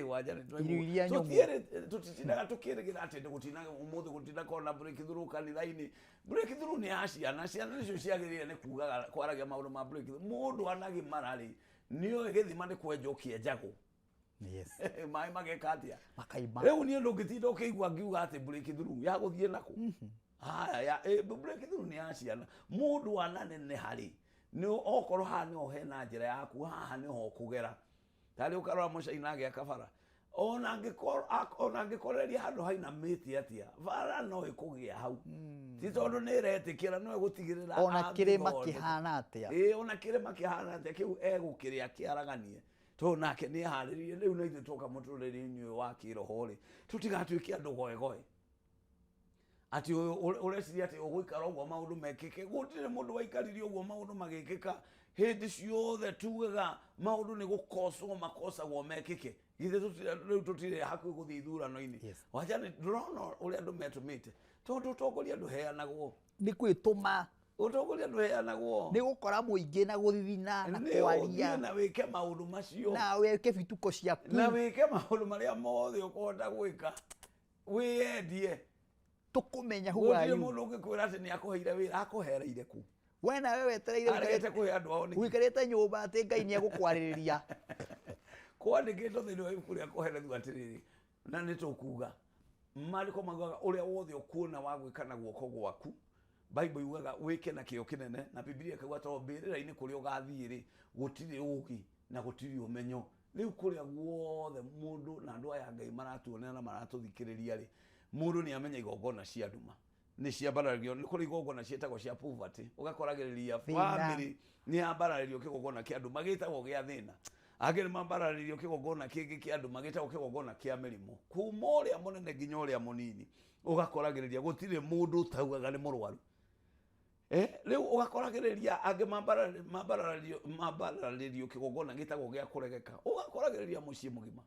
Wa Janet, Irio iria nyũmũ. Tũtitindaga tũkĩrĩgĩra atĩ gũtina ũmũthĩ gũtinakorwo na breakthrough kanitha-inĩ. Breakthrough nĩ ya ciana, ciana nĩcio ciagĩrĩire nĩ kugaga kwaragia maũndũ ma breakthrough. Mũndũ anagimara rĩ, nĩoĩ gĩthima nĩ kwenjwo kĩenjagwo. Maĩ mageka atĩa? Makaima. Rĩu niĩ ndũngĩtinda ũkĩigua ngiuga atĩ breakthrough ya gũthiĩ nakũ? Haya, breakthrough nĩ ya ciana. Mũndũ ananeneha rĩ, nĩ okorwo haha nĩho hena njĩra yaku, haha nĩho ũkũgera. Tarĩ ũkarora mũcaina agĩaka bara. Ona angĩkoreria handũ hainamĩte atĩa, bara no ĩkũgĩa hau. Ti tondũ nĩ ĩretĩkĩra, no ĩgũtigĩrĩra Ona kĩrĩma angĩthondeka. kĩhana atĩa? Ĩĩ, ona kĩrĩma kĩhana atĩa, kĩu egũkĩrĩa kĩaraganie. Tondũ nake nĩ eharĩrĩirie. Rĩu na ithuĩ twoka mũtũrĩre-inĩ ũyũ wa kĩroho rĩ, tũtigatuĩke andũ goegoe. Atĩ ũreciria atĩ ũgũikara ũguo maũndũ mekĩke. Gũtirĩ mũndũ waikarire ũguo maũndũ magĩkĩka. Hĩndĩ ciothe tugaga maũndũ nĩ gũkocwo makocagwo mekĩke. Githĩ rĩu tũtirĩ hakuhĩ gũthiĩ ithurano-inĩ. Wacha nĩ ndĩrona ũrĩa andũ metũmĩte. Tondũ ũtongoria ndũheanagwo. Nĩ kwĩtũma. Ũtongoria ndũheanagwo. Nĩ gũkora mũingĩ na gũthithina na Nĩ kwaria. ũthiĩ na wĩke maũndũ macio. Na wĩke bituko ciaku. Na wĩke maũndũ marĩa mothe ũkũhota gwĩka. Wĩyendie. Tũkũmenya who are Gũtirĩ you. mũndũ ũngĩkwĩra atĩ nĩ akũheire wĩra, akũhereire kũ? We nawe wetereire Aregete kũhe andũ ao nĩkĩ? ũikarĩte nyũmba atĩ Ngai nĩ egũkwarĩrĩria. Kwandĩkĩtwo thĩinĩ wa ibuku rĩa Kohelethu atĩrĩrĩ, na nĩ tũkuga, maandĩko maugaga ũrĩa wothe ũkuona wa gwĩka na guoko gwaku, Bible yugaga wĩke na kĩyo kĩnene, na Bibilia ĩkauga tondũ mbĩrĩra-inĩ kũrĩa ũgathiĩ rĩ, gũtirĩ ũũgĩ na gũtirĩ ũmenyo. Rĩu kũrĩa guothe mũndũ na andũ aya Ngai maratuonera na maratũthikĩrĩria rĩ, mũndũ nĩ amenya igongona cia nduma nĩ ciambararagio. Nĩ kũrĩ igongona ciĩtagwo cia poverty, ũgakoragĩrĩria Thĩna. family nĩ yambararĩrio kĩgongona kĩa nduma gĩtagwo gĩa thĩna. Angĩ nĩ mambararĩrio kĩgongona kĩngĩ kĩa nduma gĩtagwo kĩgongona kĩa mĩrimũ, kuma ũrĩa mũnene nginya ũrĩa mũnini. Ũgakoragĩrĩria gũtirĩ mũndũ ũtaugaga nĩ mũrwaru. Rĩu ũgakoragĩrĩria angĩ mambararĩrio kĩgongona gĩtagwo gĩa kũregeka, ũgakoragĩrĩria mũciĩ mũgima.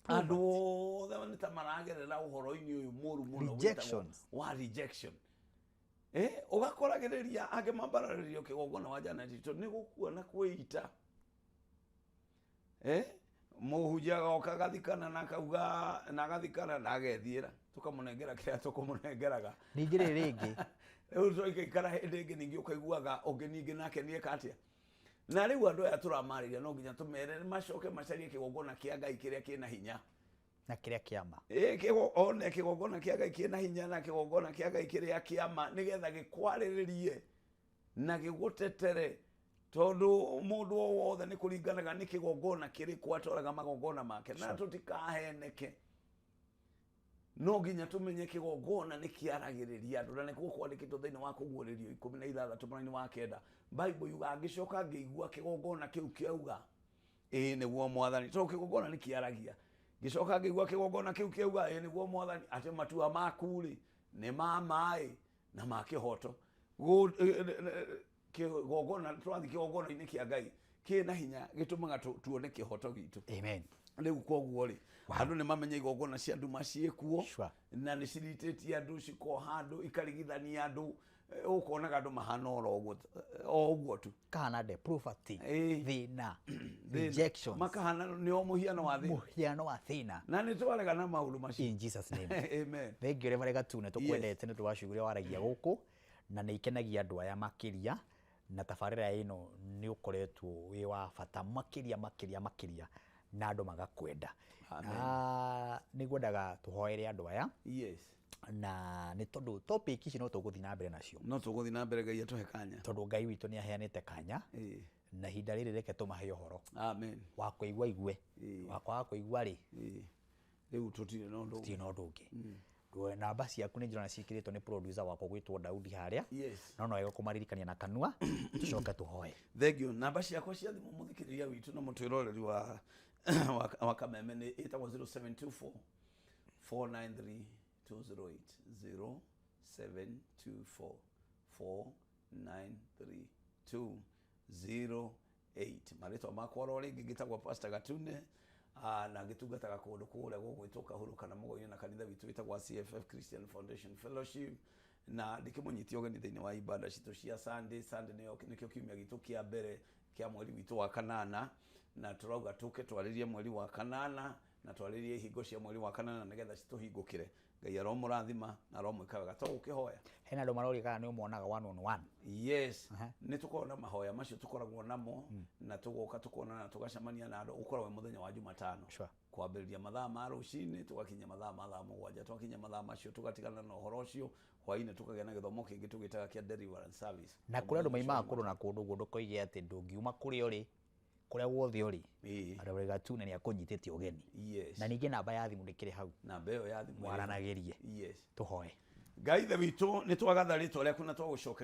Andũ othe nĩ ta maragerera ũhoro-inĩ ũyũ mũru mũno wĩtagwo Rejections. wa rejection. Ũgakoragĩrĩria angĩ mambararĩrio kĩgongona wa Janet tondũ nĩ gũkua na kwĩita. Mũhunjia agoka agathikana na akauga na agathikana na agethiĩra, tũkamũnengera kĩrĩa tũkũmũnengeraga. Ningĩ rĩ rĩngĩ. Rĩu tũikaikara hĩndĩ ĩngĩ ningĩ ũkaiguaga ũngĩ ningĩ nake nĩeka atĩa. Na rĩu andũ aya tũramarĩria no nginya tũmere macoke macarie kĩgongona kĩa Ngai kĩrĩa kĩna hinya. Na kĩrĩa kĩa ma. One kĩgongona kĩa Ngai kĩna hinya na kĩgongona kĩa Ngai kĩrĩa kĩa ma nĩgetha gĩkwarĩrĩrie na gĩgũtetere, tondũ mũndũ o wothe nĩ kũringanaga nĩ kĩgongona kĩrĩkũ atwaraga magongona make. Na tũtikaheneke. No nginya tũmenye kĩgongona nĩ kĩaragĩrĩria andũ, na nĩkuo kwandĩkĩtwo thĩinĩ wa Kũguũrĩrio ikũmi na ithathatũ mũraini wa kenda. Bible yugaga ngĩcoka ngĩigua kĩgongona kĩu kĩauga, ĩĩ nĩguo Mwathani, tondũ kĩgongona nĩ kĩaragia. Ngĩcoka ngĩigua kĩgongona kĩu kĩauga, ĩĩ nĩguo Mwathani, atĩ matua maku rĩ nĩ ma maĩ na ma kĩhoto. Kĩgongona, tũrathiĩ kĩgongona-inĩ kĩa Ngai kĩna hinya gĩtũmaga tuone kĩhoto gitũ. Amen. Rĩu koguo rĩ, andũ nĩ mamenye igongona cia nduma ciĩkuo, na nĩ ciritĩtie andũ, cikoha andũ, ikarigithania andũ, ũkonaga andũ mahana oro ũguo, o ũguo tu. Kahana de poverty, thĩna, rejections. Makahana nĩ o mũhiano wa thĩna. Mũhiano wa thĩna. Na nĩ twarega na maũndũ macio. In Jesus name. Amen. Thank you Reverend Gatune, tũkwendete nĩ ũndũ wa ciugo iria waragia gũkũ, na nĩ ikenagia andũ aya makĩria. Na tabarĩra ĩno nĩ ũkoretwo wĩ wa bata makĩria makĩria makĩria, na andũ magakwenda. Na nĩ ngwendaga tũhoere andũ aya. Na nĩ tondũ topic ici no tũgũthiĩ na mbere nacio. No tũgũthiĩ na mbere, Ngai atũhe kanya. Tondũ Ngai witũ nĩ aheanĩte kanya. Na ihinda rĩrĩ reke tũmahe ũhoro. Amen. Wa kũigua igue, wa kwaga kũigua rĩ, Rĩu tũtirĩ na ũndũ. Tũtirĩ na ũndũ ũngĩ. Namba ciaku nĩ ndĩrona ciĩkĩrĩtwo nĩ producer wakwa gwĩtwo Daudi harĩa. No no wega kũmaririkania na kanua, tũcoke tũhoe. Thank you. Namba ciakwa cia thimũ, mũthikĩrĩria witũ na mũtwĩroreri wa Kameme, nĩ ĩtagwo 0724 493 208, 0724 493 208. Marĩtwa makwa oro rĩngĩ ngĩtagwo Pastor Gatune, na ngĩtungataga kũndũ kũrĩa gũgwĩtwo Kahuro kana Mũgoinĩ, na kanitha witũ wĩtagwo CFF, Christian Foundation Fellowship, na ndĩkĩmũnyitia ũgeni thĩinĩ wa ibada citũ cia Sunday. Sunday nĩyo nĩkĩo kiumia gitũ kĩa mbere kĩa mweri witũ wa kanana, na tũrauga tũke twarĩrie mweri wa kanana na twarĩrie ihingo cia mweri wa kanana nĩgetha citũhingũkĩre. Ngai aromũrathima na aromwĩka wega. Tũgũkĩhoya. Hena andũ maroria kana nĩ ũmonaga one on one. Yes, nĩ tũkoragwo na mahoya macio, tũkoragwo namo na tũgoka tũkonana, tũgacemania na andũ. Ũkoragwo wĩ mũthenya wa Jumatano, kwambĩrĩria mathaa ma rũcinĩ tũgakinya mathaa ma thaa 7. Twakinya mathaa macio tũgatigana na ũhoro ũcio. Hwainĩ tũkagĩa na gĩthomo kĩngĩ tũgĩtaga kĩa deliverance service. Na kũrĩ andũ maimaga kũndũ na kũndũ ũguo, ndũkoige atĩ ndũngiuma kũrĩa ũrĩ, kũrĩa guothe ũrĩ. Andũ Gatune nĩ akũnyitĩte ũgeni. Na ningĩ namba ya thimũ ndĩkĩrĩ hau. Namba ĩyo ya thimũ ĩrĩ hau. Mwaranagĩrie. Tũhoe. Ngai Ithe witũ, nĩ twagatha rĩtwa rĩaku na twagũcokeria.